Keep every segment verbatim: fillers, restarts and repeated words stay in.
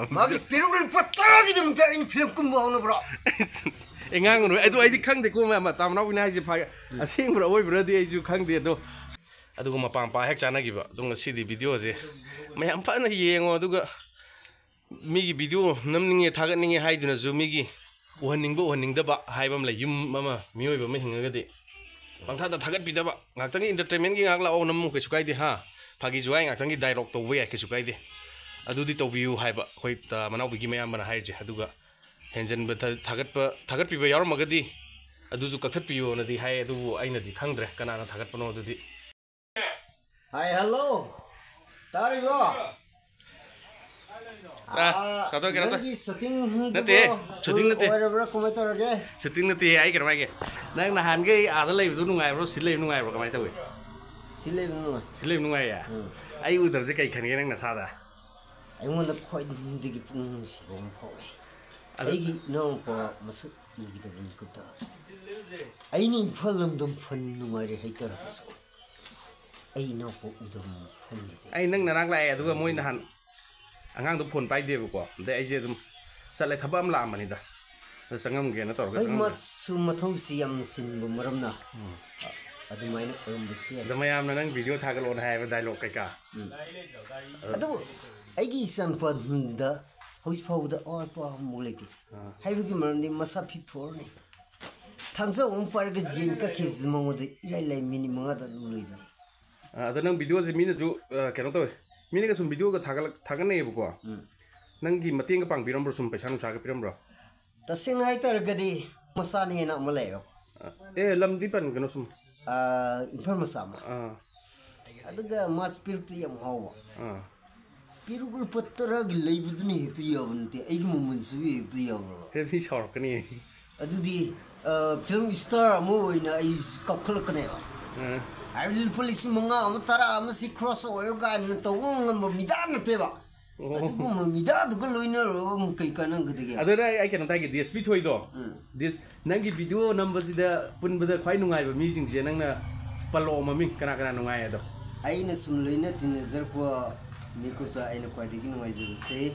ꯃꯥꯒꯤ ꯄꯦꯔꯨꯛ ꯂꯨꯄꯥ ꯇꯔꯥꯒꯤꯗꯃꯛꯇ ꯑꯩꯅ ꯐꯤꯂꯝ ꯀꯨꯝꯕ ꯍꯧꯅꯕ꯭ꯔꯣ? ꯑꯦ, ꯉꯥꯡꯒꯅꯨ꯫ ꯑꯗꯨ ꯑꯩꯗꯤ ꯈꯪꯗꯦꯀꯣ, ꯃꯌꯥꯝ ꯇꯥ ꯃꯅꯥꯎꯕꯤꯅ ꯍꯥꯏꯁꯦ ꯐ-, ꯑꯁꯦꯡꯕ꯭ꯔꯥ ꯑꯣꯏꯕ꯭ꯔꯥꯗꯤ ꯑꯩꯁꯨ ꯈꯪꯗꯦ꯫ ꯑꯗꯣ ꯑꯗꯨꯒ ꯃꯄꯥ ꯃꯄꯥ ꯍꯦꯛ ꯆꯥꯟꯅꯈꯤꯕ꯫ ꯑꯗꯣ ꯉꯁꯤꯗꯤ ꯚꯤꯗꯤꯑꯣꯁꯦ ꯃꯌꯥꯝ ꯐꯖꯅ ꯌꯦꯡꯉꯣ꯫ ꯑꯗꯨꯒ ꯃꯤꯒꯤ ꯚꯤꯗꯤꯑꯣ ꯅꯝꯅꯤꯡꯉꯦ, ꯊꯥꯒꯠꯅꯤꯡꯉꯦ ꯍꯥꯏꯗꯨꯅꯁꯨ ꯃꯤꯒꯤ ꯎꯍꯟꯅꯤꯡꯕ ꯎꯍꯟꯅꯤꯡꯗꯕ ꯍꯥꯏꯕ ꯑꯃ ꯂꯩ꯫ ꯌꯨꯝ ꯑꯃ, ꯃꯤꯑꯣꯏꯕ ꯑꯃ ꯍꯤꯡꯉꯒꯗꯤ ꯄꯪꯊꯥꯗ ꯊꯥꯒꯠꯄꯤꯗꯕ, ꯉꯥꯛꯇꯪꯒꯤ entertainmentꯀꯤ ꯉꯥꯏꯍꯥꯛ ꯂꯥꯛꯑꯣ, ꯅꯝꯃꯨ, ꯀꯩꯁꯨ ꯀꯥꯏꯗꯦ, ꯍꯥ? ꯐꯥꯒꯤ ꯖꯨꯒꯥꯏ ꯉꯥꯛꯇꯪꯒꯤ dialogue ꯇꯧꯕ ꯌꯥꯏ, ꯀꯩꯁꯨ ꯀꯥꯏꯗꯦ꯫ ꯑꯗꯨꯗꯤ ꯇꯧꯕꯤꯌꯨ ꯍꯥꯏꯕ ꯑꯩꯈꯣꯏ ꯇꯥ ꯃꯅꯥꯎꯕꯤꯒꯤ ꯃꯌꯥꯝꯕꯅ ꯍꯥꯏꯔꯤꯁꯦ꯫ ꯑꯗꯨꯒ ꯍꯦꯟꯖꯟꯕ ꯊ-, ꯊꯥꯒꯠꯄ, ꯊꯥꯒꯠꯄꯤꯕ ꯌꯥꯎꯔꯝꯃꯒꯗꯤ ꯑꯗꯨꯁꯨ ꯀꯛꯊꯠꯄꯤꯌꯣꯅꯗꯤ ꯍꯥꯏ, ꯑꯗꯨꯕꯨ ꯑꯩꯅꯗꯤ ꯈꯪꯗ꯭ꯔꯦ ꯀꯅꯥꯅ ꯊꯥꯒꯠꯄꯅꯣ ꯑꯗꯨꯗꯤ꯫ ꯍꯥꯏ, ꯍꯜꯂꯣ꯫ ꯇꯥꯔꯤꯕꯣ? ꯑꯥ, ꯑꯥ, ꯀꯩꯅꯣ ꯇꯧ, ꯀꯩꯅꯣ ꯇꯧ꯫ ꯅꯪꯒꯤ shooting ꯅꯠꯇꯦ, ꯗꯨꯕꯣ shooting ꯅꯠꯇꯦ꯫ ꯑꯣꯏꯔꯕ꯭ꯔꯥ? ꯀꯃꯥꯏ ꯇꯧꯔꯒꯦ? Shooting ꯅꯠꯇꯦ, ꯑꯩ ꯀꯩꯅꯣ ꯍꯥꯏꯒꯦ꯫ ꯅꯪ ꯅꯍꯥꯟꯒꯩ ꯑꯥꯗ ꯂꯩꯕꯗꯨ ꯅꯨꯡꯉꯥꯏꯕ꯭ꯔꯣ, ꯁꯤ ꯂꯩꯕ ꯅꯨꯡꯉꯥꯏꯕ꯭ꯔꯣ, ꯀꯃꯥꯏ ꯇꯧꯏ? ꯁꯤ ꯂꯩꯕ ꯅꯨꯡꯉꯥꯏ꯫ ꯁꯤ ꯂꯩꯕ ꯅꯨꯡꯉꯥꯏꯌꯦ? ꯎꯝ꯫ ꯑꯩ ꯎꯗꯕꯁꯦ ꯀꯩ ꯈꯟꯒꯦ ꯅꯪ ꯅꯁꯥꯗ? ꯑꯩꯉꯣꯟꯗ ꯈ꯭ꯋꯥꯏꯗꯒꯤ ꯄꯨꯛꯅꯤꯡ ꯅꯨꯡꯁꯤꯕ ꯑꯃ ꯐꯥꯎꯋꯦ꯫ ꯑꯗꯨ ꯑꯩꯒꯤ ꯏꯅꯥꯎꯅꯨꯄꯥ ꯃꯁꯛ ꯎꯈꯤꯗꯕ ꯃꯤꯀꯨꯞꯇ ꯑꯩꯅ ꯏꯝꯐꯥꯜ ꯂꯝꯗꯝ ꯐꯟ ꯅꯨꯡꯉꯥꯏꯔꯦ ꯍꯥꯏꯇꯥꯔꯒꯁꯨ, ꯑꯩ ꯏꯅꯥꯎꯄꯥ ꯎꯗꯕ ꯃꯐꯝ ꯂꯩꯇꯦ꯫ ꯑꯩ ꯅꯪ ꯅꯅꯥꯛ ꯂꯥꯛꯑꯦ, ꯑꯗꯨꯒ ꯃꯣꯏ ꯅꯍꯥꯟ ꯑꯉꯥꯡꯗꯣ phone ꯄꯥꯏꯗꯦꯕꯀꯣ, ꯑꯗꯩ ꯑꯩꯁꯦ ꯑꯗꯨꯝ ꯆꯠꯂꯦ, ꯊꯕꯛ ꯑꯃ ꯂꯥꯛꯑꯝꯕꯅꯤꯗ, ꯑꯗ ꯆꯪꯉꯝꯒꯦꯅ ꯇꯧꯔꯒ ꯑꯩ ꯆꯪꯉꯝꯕꯅꯤ꯫ ꯃꯁꯨ ꯃꯊꯧꯁꯤ ꯌꯥꯝꯅ ꯆꯤꯟꯕ ꯃꯔꯝꯅ, ꯎꯝ꯫ ꯑ-, ꯑꯗꯨꯃꯥꯏꯅ ꯑꯣꯏꯔꯝꯕꯁꯨ ꯌꯥꯏ꯫ ꯑꯗꯣ ꯃꯌꯥꯝꯅ ꯅꯪ video ꯊꯥꯒꯠꯂꯣꯅ ꯍꯥꯏꯌꯦꯕ, dialogue ꯀꯩꯀꯥ꯫ ꯎꯝ꯫ ꯑꯗꯨꯕꯨ ꯑꯩꯒꯤ ꯏꯆꯥꯅꯨꯄꯥꯗ ꯍꯧꯖꯤꯛ ꯐꯥꯎꯕꯗ ꯑꯋꯥꯠꯄ ꯑꯃꯐꯥꯎ ꯂꯩꯇꯦ꯫ ꯑꯥ꯫ ꯍꯥꯏꯕꯗꯤ ꯃꯔꯝꯗꯤ ꯃꯁꯥ fit ꯐꯣꯔꯅꯤ꯫ ꯊꯥꯡꯖꯧ ꯑꯃ ꯄꯥꯏꯔꯒ ꯌꯦꯟ ꯀꯛꯈꯤꯕꯁꯤꯗ ꯃꯉꯣꯟꯗ ꯏꯔꯥꯏ ꯂꯥꯏ minute ꯃꯉꯥꯗ ꯑꯗꯨꯝ ꯂꯣꯏꯕꯅꯤ꯫ ꯑꯥ, ꯑꯗꯣ ꯅꯪ videoꯁꯦ ꯃꯤꯅꯁꯨ, ꯑꯥ, ꯀꯩꯅꯣ ꯇꯧꯋꯦ, ꯃꯤꯅꯒ ꯁꯨꯝ videoꯒ ꯊꯥꯒꯠꯂꯛ-, ꯊꯥꯒꯠꯅꯩꯌꯦꯕꯀꯣ꯫ ꯎꯝ꯫ ꯅꯪꯒꯤ ꯃꯇꯦꯡꯒ ꯄꯥꯡꯕꯤꯔꯝꯕ꯭ꯔꯣ, ꯁꯨꯝ ꯄꯩꯁꯥ ꯅꯨꯡꯁꯥꯒ ꯄꯤꯔꯝꯕ꯭ꯔꯣ? ꯇꯁꯦꯡꯅ ꯍꯥꯏꯇꯥꯔꯒꯗꯤ ꯃꯆꯥꯅ ꯍꯦꯟꯅ ꯑꯃ ꯂꯩꯌꯦꯕ꯫ ꯑꯥ, ꯑꯦ, ꯂꯝꯗꯤ ꯄꯟꯒꯅꯣ ꯁꯨꯝ꯫ ꯑꯥ, ꯏꯝꯐꯥꯜ ꯃꯆꯥ ꯑꯃ꯫ ꯑꯥ꯫ ꯑꯗꯨꯒ ꯃꯥꯁꯤ ꯄꯤꯔꯨꯛꯇ ꯌꯥꯝ ꯉꯥꯎꯕ꯫ ꯑꯥ꯫ ꯄꯤꯔꯨꯛ ꯂꯨꯄꯥ ꯇꯔꯥꯒꯤ ꯂꯩꯕꯗꯨꯅ ꯍꯦꯛꯇ ꯌꯥꯕ ꯅꯠꯇꯦ, ꯑꯩꯒꯤ ꯃꯃꯜꯁꯨ ꯍꯦꯛꯇ ꯌꯥꯕ꯭ꯔꯣ? ꯍꯦ, ꯃꯤ ꯁꯥꯎꯔꯛꯀꯅꯤ꯫ ꯑꯗꯨꯗꯤ, ꯑ, film star ꯑꯃ ꯑꯣꯏꯅ ꯑꯩ ꯀꯥꯎꯈꯠꯂꯛꯀꯅꯦꯕ꯫ ꯑꯥ꯫ ꯍꯥꯏꯕꯗꯤ ꯂꯨꯄꯥ ꯂꯤꯁꯤꯡ ꯃꯉꯥ ꯑꯃ, ꯇꯔꯥ ꯑꯃ ꯁꯤ cross ꯑꯣꯏꯌꯨ ꯀꯥꯏꯅ ꯇꯧꯕ ꯉꯝꯕ ꯃꯤꯗꯥ ꯅꯠꯇꯦꯕ꯫ ꯑꯣ꯫ ꯑꯗꯨꯒꯨꯝꯕ ꯃꯤꯗꯥꯗꯨꯒ ꯂꯣꯏꯅꯔꯨꯔꯒ ꯑꯃꯨꯛ ꯀꯩ ꯀꯥꯟꯅꯒꯗꯒꯦ? ꯑꯗꯨꯅ ꯑꯩ, ꯑꯩ ꯀꯩꯅꯣꯝꯇ ꯍꯥꯏꯒꯦ, D S P ꯊꯣꯏꯗꯣ꯫ Um. This-, ꯅꯪꯒꯤ video ꯅꯝꯕꯁꯤꯗ ꯄꯨꯟꯕꯗ ꯈ꯭ꯋꯥꯏ ꯅꯨꯡꯉꯥꯏꯕ ꯃꯤꯁꯤꯡꯁꯦ ꯅꯪꯅ ꯄꯜꯂꯛꯑꯣ ꯃꯃꯤꯡ, ꯀꯅꯥ ꯀꯅꯥ ꯅꯨꯡꯉꯥꯏ ꯑꯗꯣ? ꯑꯩꯅ ꯁꯨꯝ ꯂꯣꯏꯅ ꯇꯤꯟꯅꯖꯔꯛꯄ ꯃꯤꯀꯨꯞꯇ ꯑꯩꯅ ꯈ꯭ꯋꯥꯏꯗꯒꯤ ꯅꯨꯡꯉꯥꯏꯖꯕꯁꯦ,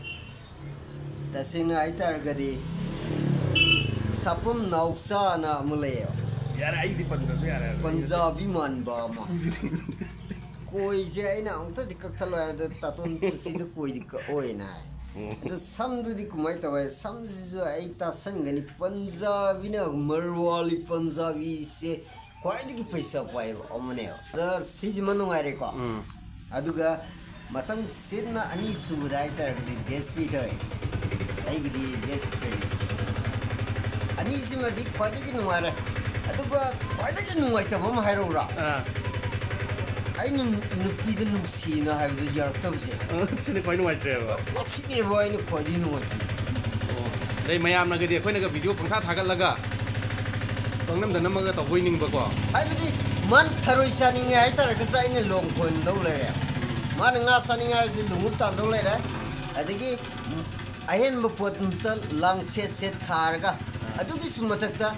ꯇꯁꯦꯡꯅ ꯍꯥꯏꯇꯥꯔꯒꯗꯤ ꯁꯥꯐꯝ ꯅꯥꯎꯆꯥꯅ ꯑꯃ ꯂꯩꯌꯦꯕ꯫ ꯌꯥꯔꯦ, ꯑꯩꯗꯤ ꯄꯟꯗ꯭ꯔꯁꯨ ꯌꯥꯔꯦ꯫ ꯄꯟꯖꯥꯕꯤ ꯃꯥꯟꯕ ꯑꯃ꯫ ꯀꯣꯏꯁꯦ ꯑꯩꯅ ꯑꯃꯨꯛꯇꯗꯤ ꯀꯛꯊꯠꯂꯣ ꯍꯥꯏꯕꯗ ꯇꯥꯇꯣꯟ ꯄꯨꯟꯁꯤꯗ ꯀꯣꯏꯗꯤ ꯀꯛꯑꯣꯏꯅ ꯍꯥꯏ꯫ ꯑꯗꯣ ꯁꯝꯗꯨꯗꯤ ꯀꯃꯥꯏꯅ ꯇꯧꯋꯦ? ꯁꯝꯁꯤꯁꯨ ꯑꯩ ꯇꯥꯁꯟꯒꯅꯤ꯫ ꯄꯟꯖꯥꯕꯤꯅ, ꯃꯔꯋꯥꯂꯤ ꯄꯟꯖꯥꯕꯤꯁꯦ ꯈ꯭ꯋꯥꯏꯗꯒꯤ ꯄꯩꯁꯥ ꯄꯥꯏꯕ ꯑꯃꯅꯦꯕ꯫ ꯑꯗ ꯁꯤꯁꯤꯃ ꯅꯨꯡꯉꯥꯏꯔꯦꯀꯣ꯫ ꯑꯗꯨꯒ ꯃꯊꯪ ꯁꯤꯠꯅ ꯑꯅꯤꯁꯨꯕꯗ ꯍꯥꯏꯇꯥꯔꯒꯗꯤ ꯗꯦꯁꯄꯤ ꯇꯧꯋꯦ, ꯑꯩꯒꯤꯗꯤ ꯕꯦꯁ ꯐ꯭ꯔꯦꯟ꯫ ꯑꯅꯤꯁꯤꯃꯗꯤ ꯈ꯭ꯋꯥꯏꯗꯒꯤ ꯅꯨꯡꯉꯥꯏꯔꯦ꯫ ꯑꯗꯨꯒ ꯈ꯭ꯋꯥꯏꯗꯒꯤ ꯅꯨꯡꯉꯥꯏꯇꯕ ꯑꯃ ꯍꯥꯏꯔꯛꯎꯔꯥ? ꯑꯥ, ꯑꯩꯅ ꯅꯨꯄꯤꯗ ꯅꯨꯡꯁꯤꯅ ꯍꯥꯏꯕꯗ ꯌꯥꯔꯛꯇꯕꯁꯦ, ꯑ, ꯁꯤꯅꯤ ꯈ꯭ꯋꯥꯏ ꯅꯨꯡꯉꯥꯏꯇ꯭ꯔꯦꯕ꯫ ꯃꯁꯤꯅꯦꯕ ꯑꯩꯅ ꯈ꯭ꯋꯥꯏꯗꯒꯤ ꯅꯨꯡꯉꯥꯏꯇꯕ꯫ ꯑꯗꯩ ꯃꯌꯥꯝꯅꯒꯗꯤ ꯑꯩꯈꯣꯏꯅꯒ ꯚꯤꯗꯤꯑꯣ ꯄꯪꯊꯥ ꯊꯥꯒꯠꯂꯒ ꯄꯪꯅꯝꯗ ꯅꯝꯃꯒ ꯇꯧꯕꯣꯏ ꯅꯤꯡꯕꯀꯣ꯫ ꯍꯥꯏꯕꯗꯤ ꯃꯥꯅ ꯊꯔꯣꯏ ꯆꯥꯅꯤꯡꯉꯦ ꯍꯥꯏꯇꯥꯔꯒꯁꯨ ꯑꯩꯅ ꯂꯣꯡ ꯈꯣꯟꯗꯧ ꯂꯩꯔꯦ, ꯃꯥꯅ ꯉꯥ ꯆꯥꯅꯤꯡꯉꯦ ꯍꯥꯏꯔꯁꯨ ꯂꯣꯡꯎꯞ ꯇꯥꯟꯗꯧ ꯂꯩꯔꯦ꯫ ꯑꯗꯒꯤ ꯑꯍꯦꯟꯕ ꯄꯣꯠ ꯑꯝꯇ ꯂꯥꯡꯁꯦꯠ ꯁꯦꯠ ꯊꯥꯔꯒ, ꯑꯗꯨꯒꯤꯁꯨ ꯃꯊꯛꯇ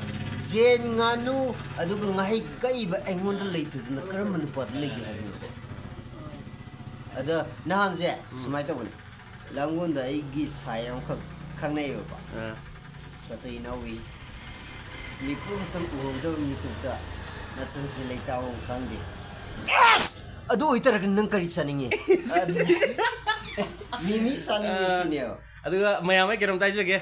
ꯌꯦꯟ, ꯉꯥꯅꯨ, ꯑꯗꯨꯒ ꯉꯥꯍꯩ ꯀꯛꯏꯕ ꯑꯩꯉꯣꯟꯗ ꯂꯩꯇꯗꯅ ꯀꯔꯝꯕ ꯅꯨꯄꯥꯗ ꯂꯩꯒꯦ ꯍꯥꯏꯕꯅꯣ? ꯑꯗ ꯅꯍꯥꯟꯁꯦ ꯁꯨꯃꯥꯏꯅ ꯇꯧꯕꯅꯦ, ꯂꯥꯡꯒꯣꯜꯗ ꯑꯩꯒꯤ ꯁꯥꯏ ꯑꯃꯈꯛ ꯈꯪꯅꯩꯌꯦꯕꯀꯣ꯫ ꯑꯥ, ꯑꯁ, ꯇꯥꯇꯩ ꯏꯅꯥꯎꯒꯤ ꯃꯤꯀꯨꯞ ꯑꯝꯇꯪ ꯎꯍꯧꯗꯕ ꯃꯤꯀꯨꯞꯇ ꯃꯆꯤꯟꯁꯤ ꯂꯩꯇꯥꯕ ꯈꯪꯗꯦ꯫ ꯑꯁ! ꯑꯗꯨ ꯑꯣꯏꯇꯥꯔꯒꯗꯤ ꯅꯪ ꯀꯔꯤ ꯆꯥꯅꯤꯡꯉꯤ? ꯃꯤꯃꯤ ꯆꯥꯅꯤꯡꯉꯤ ꯁꯤꯅꯦꯕ꯫ ꯑꯗꯨꯒ ꯃꯌꯥꯝ ꯑꯩ ꯀꯩꯅꯣꯝꯇ ꯍꯥꯏꯖꯒꯦ꯫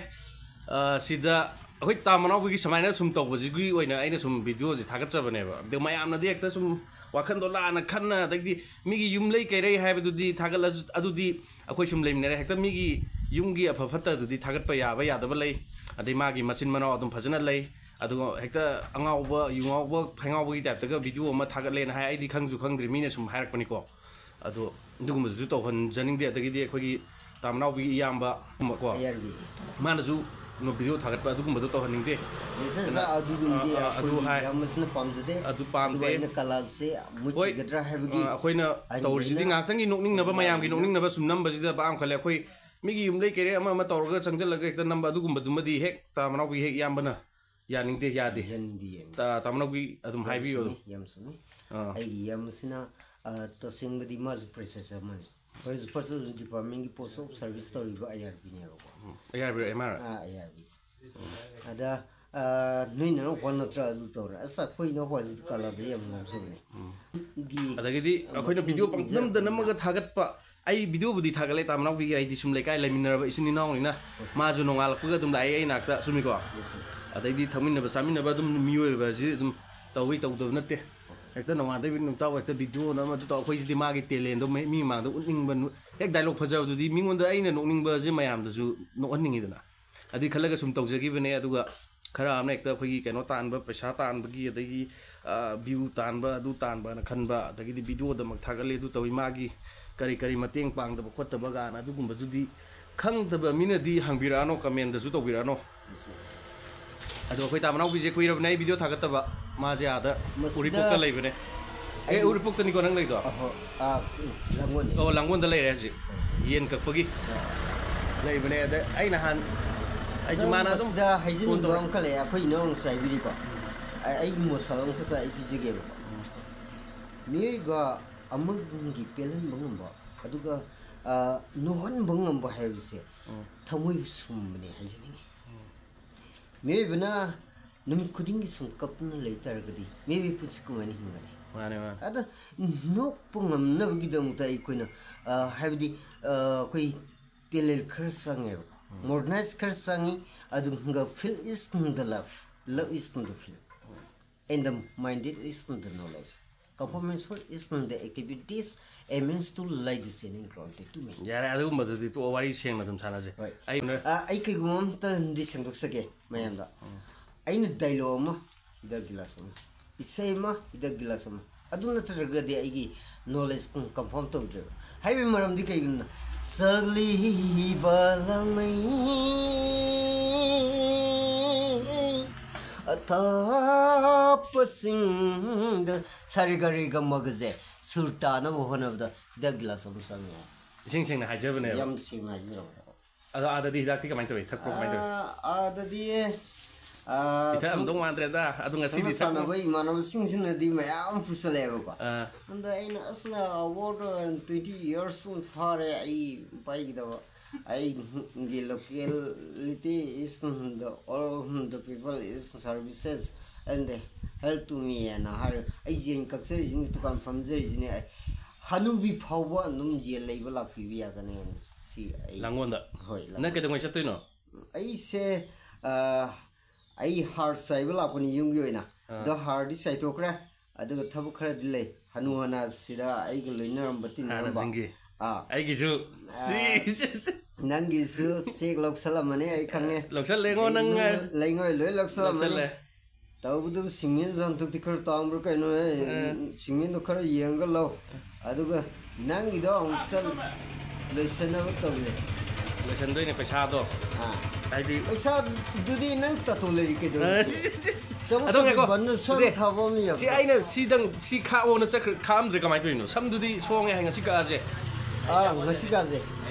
ꯑ, ꯁꯤꯗ ꯑꯩꯈꯣꯏ ꯇꯥ ꯃꯅꯥꯎꯕꯤꯒꯤ ꯁꯨꯃꯥꯏꯅ ꯁꯨꯝ ꯇꯧꯕꯁꯤꯒꯤ ꯑꯣꯏꯅ ꯑꯩꯅ ꯁꯨꯝ ꯚꯤꯗꯤꯑꯣꯁꯦ ꯊꯥꯒꯠꯆꯕꯅꯦꯕ꯫ ꯑꯗꯣ ꯃꯌꯥꯝꯅꯗꯤ ꯍꯦꯛꯇ ꯁꯨꯝ ꯋꯥꯈꯟꯗꯣ ꯂꯥꯟꯅ ꯈꯟꯅ, ꯑꯗꯩꯗꯤ ꯃꯤꯒꯤ ꯌꯨꯝꯂꯩ ꯀꯩꯔꯩ ꯍꯥꯏꯕꯗꯨꯗꯤ ꯊꯥꯒꯠꯂꯁꯨ, ꯑꯗꯨꯗꯤ ꯑꯩꯈꯣꯏ ꯁꯨꯝ ꯂꯩꯃꯤꯟꯅꯔꯦ, ꯍꯦꯛꯇ ꯃꯤꯒꯤ ꯌꯨꯝꯒꯤ ꯑꯐ ꯐꯠꯇꯗꯨꯗꯤ ꯊꯥꯒꯠꯄ ꯌꯥꯕ ꯌꯥꯗꯕ ꯂꯩ꯫ ꯑꯗꯩ ꯃꯥꯒꯤ ꯃꯆꯤꯟ ꯃꯅꯥꯎ ꯑꯗꯨꯝ ꯐꯖꯅ ꯂꯩ꯫ ꯑꯗꯨꯒ ꯍꯦꯛꯇ ꯑꯉꯥꯎꯕ, ꯌꯨ ꯉꯥꯎꯕ, ꯐꯩꯉꯥꯎꯕꯒꯤ ꯇꯥꯏꯞꯇꯒ ꯚꯤꯗꯤꯑꯣ ꯑꯃ ꯊꯥꯒꯠꯂꯦꯅ ꯍꯥꯏ꯫ ꯑꯩꯗꯤ ꯈꯪꯁꯨ ꯈꯪꯗ꯭ꯔꯤ, ꯃꯤꯅ ꯁꯨꯝ ꯍꯥꯏꯔꯛꯄꯅꯤꯀꯣ꯫ ꯑꯗꯣ ꯑꯗꯨꯒꯨꯝꯕꯗꯨꯁꯨ ꯇꯧꯍꯟꯖꯅꯤꯡꯗꯦ꯫ ꯑꯗꯒꯤꯗꯤ ꯑꯩꯈꯣꯏꯒꯤ ꯇꯥ ꯃꯅꯥꯎꯕꯤꯒꯤ ꯏꯌꯥꯝꯕ ꯀꯣ, ꯑꯦ ꯑꯥꯔ ꯕꯤ꯫ ꯃꯥꯅꯁꯨ ꯚꯤꯗꯤꯑꯣ ꯊꯥꯒꯠꯄ ꯑꯗꯨꯒꯨꯝꯕꯗꯣ ꯇꯧꯍꯟꯅꯤꯡꯗꯦ꯫ ꯃꯦꯁꯦꯖ ꯑꯗꯨꯅ, ꯑꯗꯨꯗꯨꯝꯗꯤ ꯑ, ꯑ, ꯑꯗꯨ ꯑꯩꯈꯣꯏꯒꯤ ꯍꯥꯏ꯫ ꯌꯥꯝꯅꯁꯨꯅ ꯄꯥꯝꯖꯗꯦ꯫ ꯑꯗꯨ ꯄꯥꯝꯗꯦ꯫ ꯑꯗꯨꯒ ꯑꯩꯅ ꯀꯂꯥꯁꯦ ꯍꯣꯏ, ꯃꯨꯠꯈꯤꯒꯗ꯭ꯔꯥ ꯍꯥꯏꯕꯒꯤ ꯑ, ꯑꯩꯈꯣꯏꯅ ꯑꯩꯅ ꯇꯧꯔꯤꯁꯤꯗꯤ ꯂꯣꯏꯅ ꯉꯥꯏꯍꯥꯛꯇꯪꯒꯤ ꯅꯣꯛꯅꯤꯡꯅꯕ, ꯃꯌꯥꯝꯒꯤ ꯁꯦꯟꯅꯕꯅꯤꯅ꯫ ꯅꯣꯛꯅꯤꯡꯅꯕ ꯁꯨꯝ ꯅꯝꯕꯁꯤꯗ ꯄꯥꯝꯈꯠꯂꯦ꯫ ꯑꯩꯈꯣꯏ ꯃꯤꯒꯤ ꯌꯨꯝꯂꯩ ꯀꯩꯔꯩ ꯑꯃ ꯑꯃ ꯇꯧꯔꯒ ꯆꯪꯁꯤꯜꯂꯒ ꯍꯦꯛꯇ ꯅꯝꯕ ꯑꯗꯨꯒꯨꯝꯕꯗꯨꯃꯗꯤ ꯍꯦꯛ ꯇꯥ ꯃꯅꯥꯎꯕꯤ ꯍꯦꯛ ꯏꯌꯥꯝꯕꯅ ꯌꯥꯅꯤꯡꯗꯦ, ꯌꯥꯗꯦ꯫ ꯌꯥꯅꯤꯡꯗꯦ, ꯌꯥꯅꯤꯡꯗꯦ꯫ ꯇꯥ-, ꯇꯥ ꯃꯅꯥꯎꯕꯤ ꯑꯗꯨꯝ ꯌꯥꯝ ꯍꯥꯏꯕꯤꯌꯨ ꯑꯗꯨꯝ꯫ ꯆꯨꯝꯃꯤ, ꯌꯥꯝ ꯆꯨꯝꯃꯤ꯫ ꯑꯥ꯫ ꯑꯩꯒꯤ ꯏꯌꯥꯝꯕꯁꯤꯅ, ꯑ, ꯇꯁꯦꯡꯕꯗꯤ ꯃꯥꯁꯨ ꯄ꯭ꯔꯤꯟꯁꯦꯁ ꯑꯃꯅꯤ꯫ ꯍꯣꯏ, ꯍꯧꯖꯤꯛ ꯐꯥꯔꯁ ꯗꯤꯄꯥꯔꯠꯃꯦꯟꯒꯤ ꯄꯣꯁ ꯑꯣꯐ ꯁꯥꯔꯚꯤꯁ ꯇꯧꯔꯤꯕ ꯑꯥꯏ ꯑꯥꯔ ꯕꯤꯅꯦꯕꯀꯣ꯫ A R B M R. ꯑꯥ, ꯑꯥꯏ ꯑꯥꯔ ꯕꯤ꯫ ꯑꯗ, ꯑꯥ, ꯅꯣꯏ ꯅꯅꯥꯎꯄꯥ ꯅꯠꯇ꯭ꯔꯥ ꯑꯗꯨ ꯇꯧꯔꯦ? ꯑꯁ, ꯑꯩꯈꯣꯏ ꯏꯅꯥꯎꯄꯥꯁꯤꯗꯤ ꯀꯂꯥꯗ ꯌꯥꯝ ꯉꯥꯎꯖꯕꯅꯦ꯫ ꯒꯤ ꯑꯗꯒꯤꯗꯤ ꯑꯩꯈꯣꯏꯅ ꯚꯤꯗꯤꯑꯣ ꯄꯪꯅꯝꯗ ꯅꯝꯃꯒ ꯊꯥꯒꯠꯄ, ꯑꯩ ꯚꯤꯗꯤꯑꯣꯕꯨꯗꯤ ꯊꯥꯒꯠꯂꯦ ꯏꯇꯥꯎ ꯃꯅꯥꯎꯄꯤꯒꯤ, ꯍꯥꯏꯗꯤ ꯁꯨꯝ ꯂꯩꯀꯥꯏ ꯂꯩꯃꯤꯟꯅꯔꯕ ꯏꯆꯤꯟ ꯏꯅꯥꯎꯅꯤꯅ꯫ ꯃꯥꯁꯨ ꯅꯣꯡꯉꯥꯜꯂꯛꯄꯒ ꯑꯗꯨꯝ ꯂꯥꯛꯑꯦ ꯑꯩ ꯅꯥꯛꯇ, ꯆꯨꯝꯃꯤꯀꯣ? Yes, yes. ꯑꯗꯩꯗꯤ ꯊꯛꯃꯤꯟꯅꯕ ꯆꯥꯃꯤꯟꯅꯕ ꯑꯗꯨꯝ ꯃꯤꯑꯣꯏꯕ ꯑꯁꯤ ꯑꯗꯨꯝ ꯇꯧꯕꯩ ꯇꯧꯗꯕ ꯅꯠꯇꯦ꯫ ꯍꯦꯛꯇ ꯅꯣꯡꯉꯥꯟꯗꯩ ꯅꯨꯃꯤꯠ ꯇꯥꯕ ꯍꯦꯛꯇ ꯚꯤꯗꯤꯑꯣ ꯅꯝꯃ ꯑꯗꯨ ꯇꯧ, ꯑꯩꯈꯣꯏꯁꯤꯗꯤ ꯃꯥꯒꯤ ꯇꯦꯂꯦꯟꯗꯣ ꯃꯤ ꯃꯤ ꯃꯥꯡꯗ ꯎꯠꯅꯤꯡꯕ, ꯍꯦꯛ ꯗꯥꯏꯂꯣꯛ ꯐꯖꯕꯗꯨꯗꯤ ꯃꯤꯉꯣꯟꯗ ꯑꯩꯅ ꯅꯣꯛꯅꯤꯡꯕꯁꯦ ꯃꯌꯥꯝꯗꯁꯨ ꯅꯣꯛꯍꯟꯅꯤꯡꯉꯤꯗꯅ꯫ ꯑꯗꯨꯏ ꯈꯜꯂꯒ ꯁꯨꯝ ꯇꯧꯖꯈꯤꯕꯅꯦ꯫ ꯑꯗꯨꯒ ꯈꯔ ꯑꯃꯅ ꯍꯦꯛꯇ ꯑꯩꯈꯣꯏꯒꯤ ꯀꯩꯅꯣ ꯇꯥꯟꯕ, ꯄꯩꯁꯥ ꯇꯥꯟꯕꯒꯤ, ꯑꯗꯒꯤ ꯚ꯭ꯌꯨ ꯇꯥꯟꯕ, ꯑꯗꯨ ꯇꯥꯟꯕꯅ ꯈꯟꯕ, ꯑꯗꯒꯤꯗꯤ ꯚꯤꯗꯤꯑꯣꯗꯃꯛ ꯊꯥꯒꯠꯂꯦ ꯑꯗꯨ ꯇꯧꯏ, ꯃꯥꯒꯤ ꯀꯔꯤ ꯀꯔꯤ ꯃꯇꯦꯡ ꯄꯥꯡꯗꯕ ꯈꯣꯠꯇꯕ ꯀꯥꯏꯅ ꯑꯗꯨꯒꯨꯝꯕꯗꯨꯗꯤ ꯈꯪꯗꯕ ꯃꯤꯅꯗꯤ ꯍꯪꯕꯤꯔꯛꯑꯅꯣ, ꯀꯃꯦꯟꯗꯁꯨ ꯇꯧꯕꯤꯔꯛꯑꯅꯣ꯫ ꯑꯗꯣ ꯑꯩꯈꯣꯏ ꯇꯥ ꯃꯅꯥꯎꯄꯤꯁꯦ ꯀꯨꯏꯔꯕꯅꯦ ꯑꯩ ꯚꯤꯗꯤꯑꯣ ꯊꯥꯒꯠꯇꯕ꯫ ꯃꯥꯁꯦ ꯑꯥꯗ ꯃꯁꯤꯗ ꯎꯔꯤꯄꯣꯛꯇ ꯂꯩꯕꯅꯦ꯫ ꯑꯦ, ꯑꯩ ꯎꯔꯤꯄꯣꯛꯇꯅꯤꯀꯣ ꯅꯪ ꯂꯩꯗꯣ? ꯑꯍꯣ, ꯑꯥ, ꯎꯝ, ꯂꯥꯡꯒꯣꯜꯅꯦ꯫ ꯑꯣ, ꯂꯥꯡꯒꯣꯜꯗ ꯂꯩꯔꯦ ꯍꯧꯖꯤꯛ꯫ ꯌꯦꯟ ꯀꯛꯄꯒꯤ ꯂꯩꯕꯅꯦ꯫ ꯑꯗ ꯑꯩ ꯅꯍꯥꯟ ꯑꯩꯁꯨ ꯑꯗꯣ ꯃꯥꯅ ꯑꯗꯨꯝ ꯃꯁꯤꯗ ꯍꯥꯏꯖꯅꯤꯡꯕ ꯐꯣꯟ ꯇꯧꯔꯛ- ꯑꯃꯈꯛ ꯂꯩ, ꯑꯩꯈꯣꯏ ꯏꯅꯥꯎꯅꯁꯨ ꯍꯥꯏꯕꯤꯔꯤꯀꯣ꯫ ꯑꯩ-, ꯑꯩꯒꯤ ꯃꯣꯠꯁꯛ ꯑꯃꯈꯛꯇ ꯑꯩ ꯄꯤꯖꯒꯦꯕꯀꯣ꯫ ꯃꯤꯑꯣꯏꯕ ꯑꯃꯒꯤ ꯄꯦꯜꯍꯟꯕ ꯉꯝꯕ, ꯑꯗꯨꯒ, ꯑꯥ, ꯅꯣꯛꯍꯟꯕ ꯉꯝꯕ ꯍꯥꯏꯕꯁꯦ ꯊꯃꯣꯏꯕꯨ ꯁꯨꯝꯕꯅꯦ ꯍꯥꯏꯖꯅꯤꯡꯉꯤ꯫ ꯃꯤꯑꯣꯏꯕꯅ ꯅꯨꯃꯤꯠ ꯈꯨꯗꯤꯡꯒꯤ ꯁꯨꯝ ꯀꯞꯇꯨꯅ ꯂꯩ ꯇꯥꯔꯒꯗꯤ ꯃꯤꯑꯣꯏꯕꯒꯤ ꯄꯨꯟꯁꯤ ꯀꯃꯥꯏꯅ ꯍꯤꯡꯒꯅꯤ? ꯃꯥꯅꯦ, ꯃꯥꯅꯦ꯫ ꯑꯗ ꯅꯣꯛꯄ ꯉꯝꯅꯕꯒꯤꯗꯃꯛꯇ ꯑꯩꯈꯣꯏꯅ, ꯑ, ꯍꯥꯏꯕꯗꯤ, ꯑ, ꯑꯩꯈꯣꯏ ꯇꯦꯂꯦꯟ ꯈꯔ ꯆꯪꯉꯦꯕ, ꯃꯣꯗꯔꯅꯥꯏꯖ ꯈꯔ ꯆꯪꯉꯤ, ꯑꯗꯨꯒ feel is in the love, love is in the feel, and the mind is in the knowledge, conformation is in the activities, aims to light the shining ground to me. ꯌꯥꯔꯦ, ꯑꯗꯨꯒꯨꯝꯕꯗꯨꯗꯤ ꯇꯣꯛꯑꯣ, ꯋꯥꯔꯤ ꯁꯦꯡꯅ ꯑꯗꯨꯝ ꯁꯥꯟꯅꯁꯦ꯫ ꯍꯣꯏ꯫ ꯑꯩ ꯑ, ꯑꯩ ꯀꯩꯒꯨꯝꯕ ꯑꯝꯇꯪꯗꯤ ꯁꯦꯡꯗꯣꯛꯆꯒꯦ ꯃꯌꯥꯝꯗ꯫ ꯑꯩꯅ ꯗꯥꯏꯂꯣꯛ ꯑꯃ, ꯍꯤꯗꯥꯛ ꯒꯤꯂꯥꯁ ꯑꯃ, ꯏꯁꯩ ꯑꯃ, ꯍꯤꯗꯥꯛ ꯒꯤꯂꯥꯁ ꯑꯃ, ꯑꯗꯨ ꯅꯠꯇ꯭ꯔꯒꯗꯤ ꯑꯩꯒꯤ ꯅꯣꯂꯦꯖ ꯀꯟꯐꯥꯔꯝ ꯇꯧꯗ꯭ꯔꯦꯕ꯫ ꯍꯥꯏꯕꯒꯤ ꯃꯔꯝꯗꯤ ꯀꯩꯒꯤꯅꯣꯗ, ꯆꯥꯛꯂꯤꯕ ꯂꯥꯡꯃꯩ ꯑꯊꯥꯞꯄꯁꯤꯡꯗ ꯁꯥꯔꯦ ꯒꯥꯔꯦ ꯒꯃꯒꯁꯦ ꯁꯨꯔ ꯇꯥꯅꯕ ꯍꯣꯠꯅꯕꯗ ꯍꯤꯗꯥꯛ ꯒꯤꯂꯥꯁ ꯑꯃ ꯆꯪꯉꯦ꯫ ꯏꯁꯦꯡ ꯁꯦꯡꯅ ꯍꯥꯏꯖꯕꯅꯦꯕ꯫ ꯌꯥꯝ ꯁꯦꯡꯅ ꯍꯥꯏꯖꯔꯕ꯫ ꯑꯗꯣ ꯑꯥꯗꯗꯤ ꯍꯤꯗꯥꯛꯇꯤ ꯀꯃꯥꯏꯅ ꯇꯧꯏ? ꯊꯛꯄ꯭ꯔꯣ, ꯀꯃꯥꯏꯅ ꯇꯧꯏ? ꯑꯥ, ꯑꯥꯗꯗꯤ ꯑꯥ, ꯄꯤꯊꯛꯑꯝꯗꯧ ꯈꯪ- ꯃꯥꯟꯗ꯭ꯔꯦꯗ꯫ ꯑꯗꯨ ꯉꯁꯤꯗꯤ ꯈꯪꯅ ꯊꯛꯑꯝꯃꯣ꯫ ꯆꯥꯟꯅꯕ ꯏꯃꯥꯟꯅꯕꯁꯤꯡꯁꯤꯅꯗꯤ ꯃꯌꯥꯝ ꯄꯨꯁꯜꯂꯛꯑꯦꯕꯀꯣ꯫ ꯑꯥ, ꯑꯗꯣ ꯑꯩꯅ ꯑꯁ, about twenty years ꯐꯥꯔꯦ ꯑꯩ ꯄꯥꯏꯈꯤꯗꯕ꯫ ꯑꯩꯒꯤ locality is the, all the people is services and help to me ꯍꯥꯏꯅ ꯍꯥꯏꯔꯦ꯫ ꯑꯩꯁꯦ ꯑꯩꯅ ꯀꯛꯆꯔꯤꯁꯤꯅꯤ, ꯗꯨꯀꯥꯟ ꯐꯝꯖꯔꯤꯁꯤꯅꯤ꯫ ꯑꯩ ꯍꯅꯨꯕꯤ ꯐꯥꯎꯕ ꯑꯗꯨꯝ ꯌꯦꯟ ꯂꯩꯕ ꯂꯥꯛꯄꯤꯕ ꯌꯥꯒꯅꯤ ꯍꯥꯏꯅ ꯁꯤ ꯑꯩ ꯂꯥꯡꯒꯣꯜꯗ꯫ ꯍꯣꯏ, ꯅꯪ ꯂꯥꯡꯒꯣꯜ꯫ ꯀꯩꯗꯧꯉꯩ ꯆꯠꯇꯣꯏꯅꯣ? ꯑꯩꯁꯦ, ꯑ, ꯑꯩ ꯍꯥꯔ ꯆꯥꯏꯕ ꯂꯥꯛꯄꯅꯤ ꯌꯨꯝꯒꯤ ꯑꯣꯏꯅ꯫ ꯑꯥ꯫ ꯑꯗꯣ ꯍꯥꯔꯗꯤ ꯆꯥꯏꯊꯣꯛꯈ꯭ꯔꯦ꯫ ꯑꯗꯨꯒ ꯊꯕꯛ ꯈꯔꯗꯤ ꯂꯩ꯫ ꯍꯅꯨ ꯍꯅꯥꯁꯤꯗ ꯑꯩꯒ ꯂꯣꯏꯅꯔꯝꯕ ꯇꯤꯟꯅꯔꯝꯕ꯫ ꯍꯥꯟꯅꯁꯤꯡꯒꯤ꯫ ꯑꯥ꯫ ꯑꯩꯒꯤꯁꯨ꯫ ꯑꯥ꯫ ꯁꯤ, ꯁꯤ, ꯁꯤ꯫ ꯅꯪꯒꯤꯁꯨ ꯆꯦꯛ ꯂꯧꯁꯜꯂꯝꯃꯅꯤ ꯑꯩ ꯈꯪꯉꯦ꯫ ꯂꯧꯁꯜꯂꯦꯉꯣ ꯅꯪ꯫ ꯂꯩꯉꯣꯏ, ꯂꯩꯉꯣꯏ ꯂꯣꯏ ꯂꯧꯁꯜꯂꯝꯃꯅꯤ꯫ ꯂꯧꯁꯜꯂꯦ꯫ ꯇꯧꯕꯗꯕꯨ ꯁꯤꯃꯦꯟꯁꯨ ꯍꯟꯗꯛꯇꯤ ꯈꯔ ꯇꯥꯡꯕ꯭ꯔꯥ ꯀꯩꯅꯣ, ꯑꯦ, ꯑꯥ꯫ ꯁꯤꯃꯦꯟꯗꯣ ꯈꯔ ꯌꯦꯡꯉꯒ ꯂꯧ꯫ ꯑꯗꯨꯒ ꯅꯪꯒꯤꯗꯣ ꯑꯃꯨꯛꯇ ꯂꯣꯏꯁꯟꯅꯕ ꯇꯧꯁꯦ꯫ ꯂꯣꯏꯁꯟꯗꯣꯏꯅꯦ ꯄꯩꯁꯥꯗꯣ꯫ ꯑꯥ꯫ ꯍꯥꯏꯗꯤ ꯄꯩꯁꯥꯗꯨꯗꯤ ꯅꯪ ꯇꯥꯇꯣ ꯂꯩꯔꯤ ꯀꯩꯗꯧꯔꯒꯦ? ꯆꯃꯁ ꯑꯗꯣ ꯉꯥꯏꯈꯣ꯫ ꯕꯟꯅ ꯁꯣꯝ ꯅꯠꯇꯦ꯫ ꯊꯥꯕ ꯑꯃ ꯌꯥꯕ꯫ ꯁꯤ ꯑꯩꯅ ꯁꯤꯗꯪ ꯁꯤ ꯈꯥꯛꯑꯣꯅ ꯆꯠꯈ꯭ꯔ ꯈꯥꯛꯑꯝꯗ꯭ꯔꯦ ꯀꯃꯥꯏꯅ ꯇꯧꯔꯤꯅꯣ? ꯁꯝꯗꯨꯗꯤ ꯁꯣꯡꯉꯦ ꯍꯥꯏ ꯉꯁꯤ ꯀꯛꯑꯁꯦ꯫ ꯑꯥ, ꯉꯁꯤ ꯀꯥꯁꯦ꯫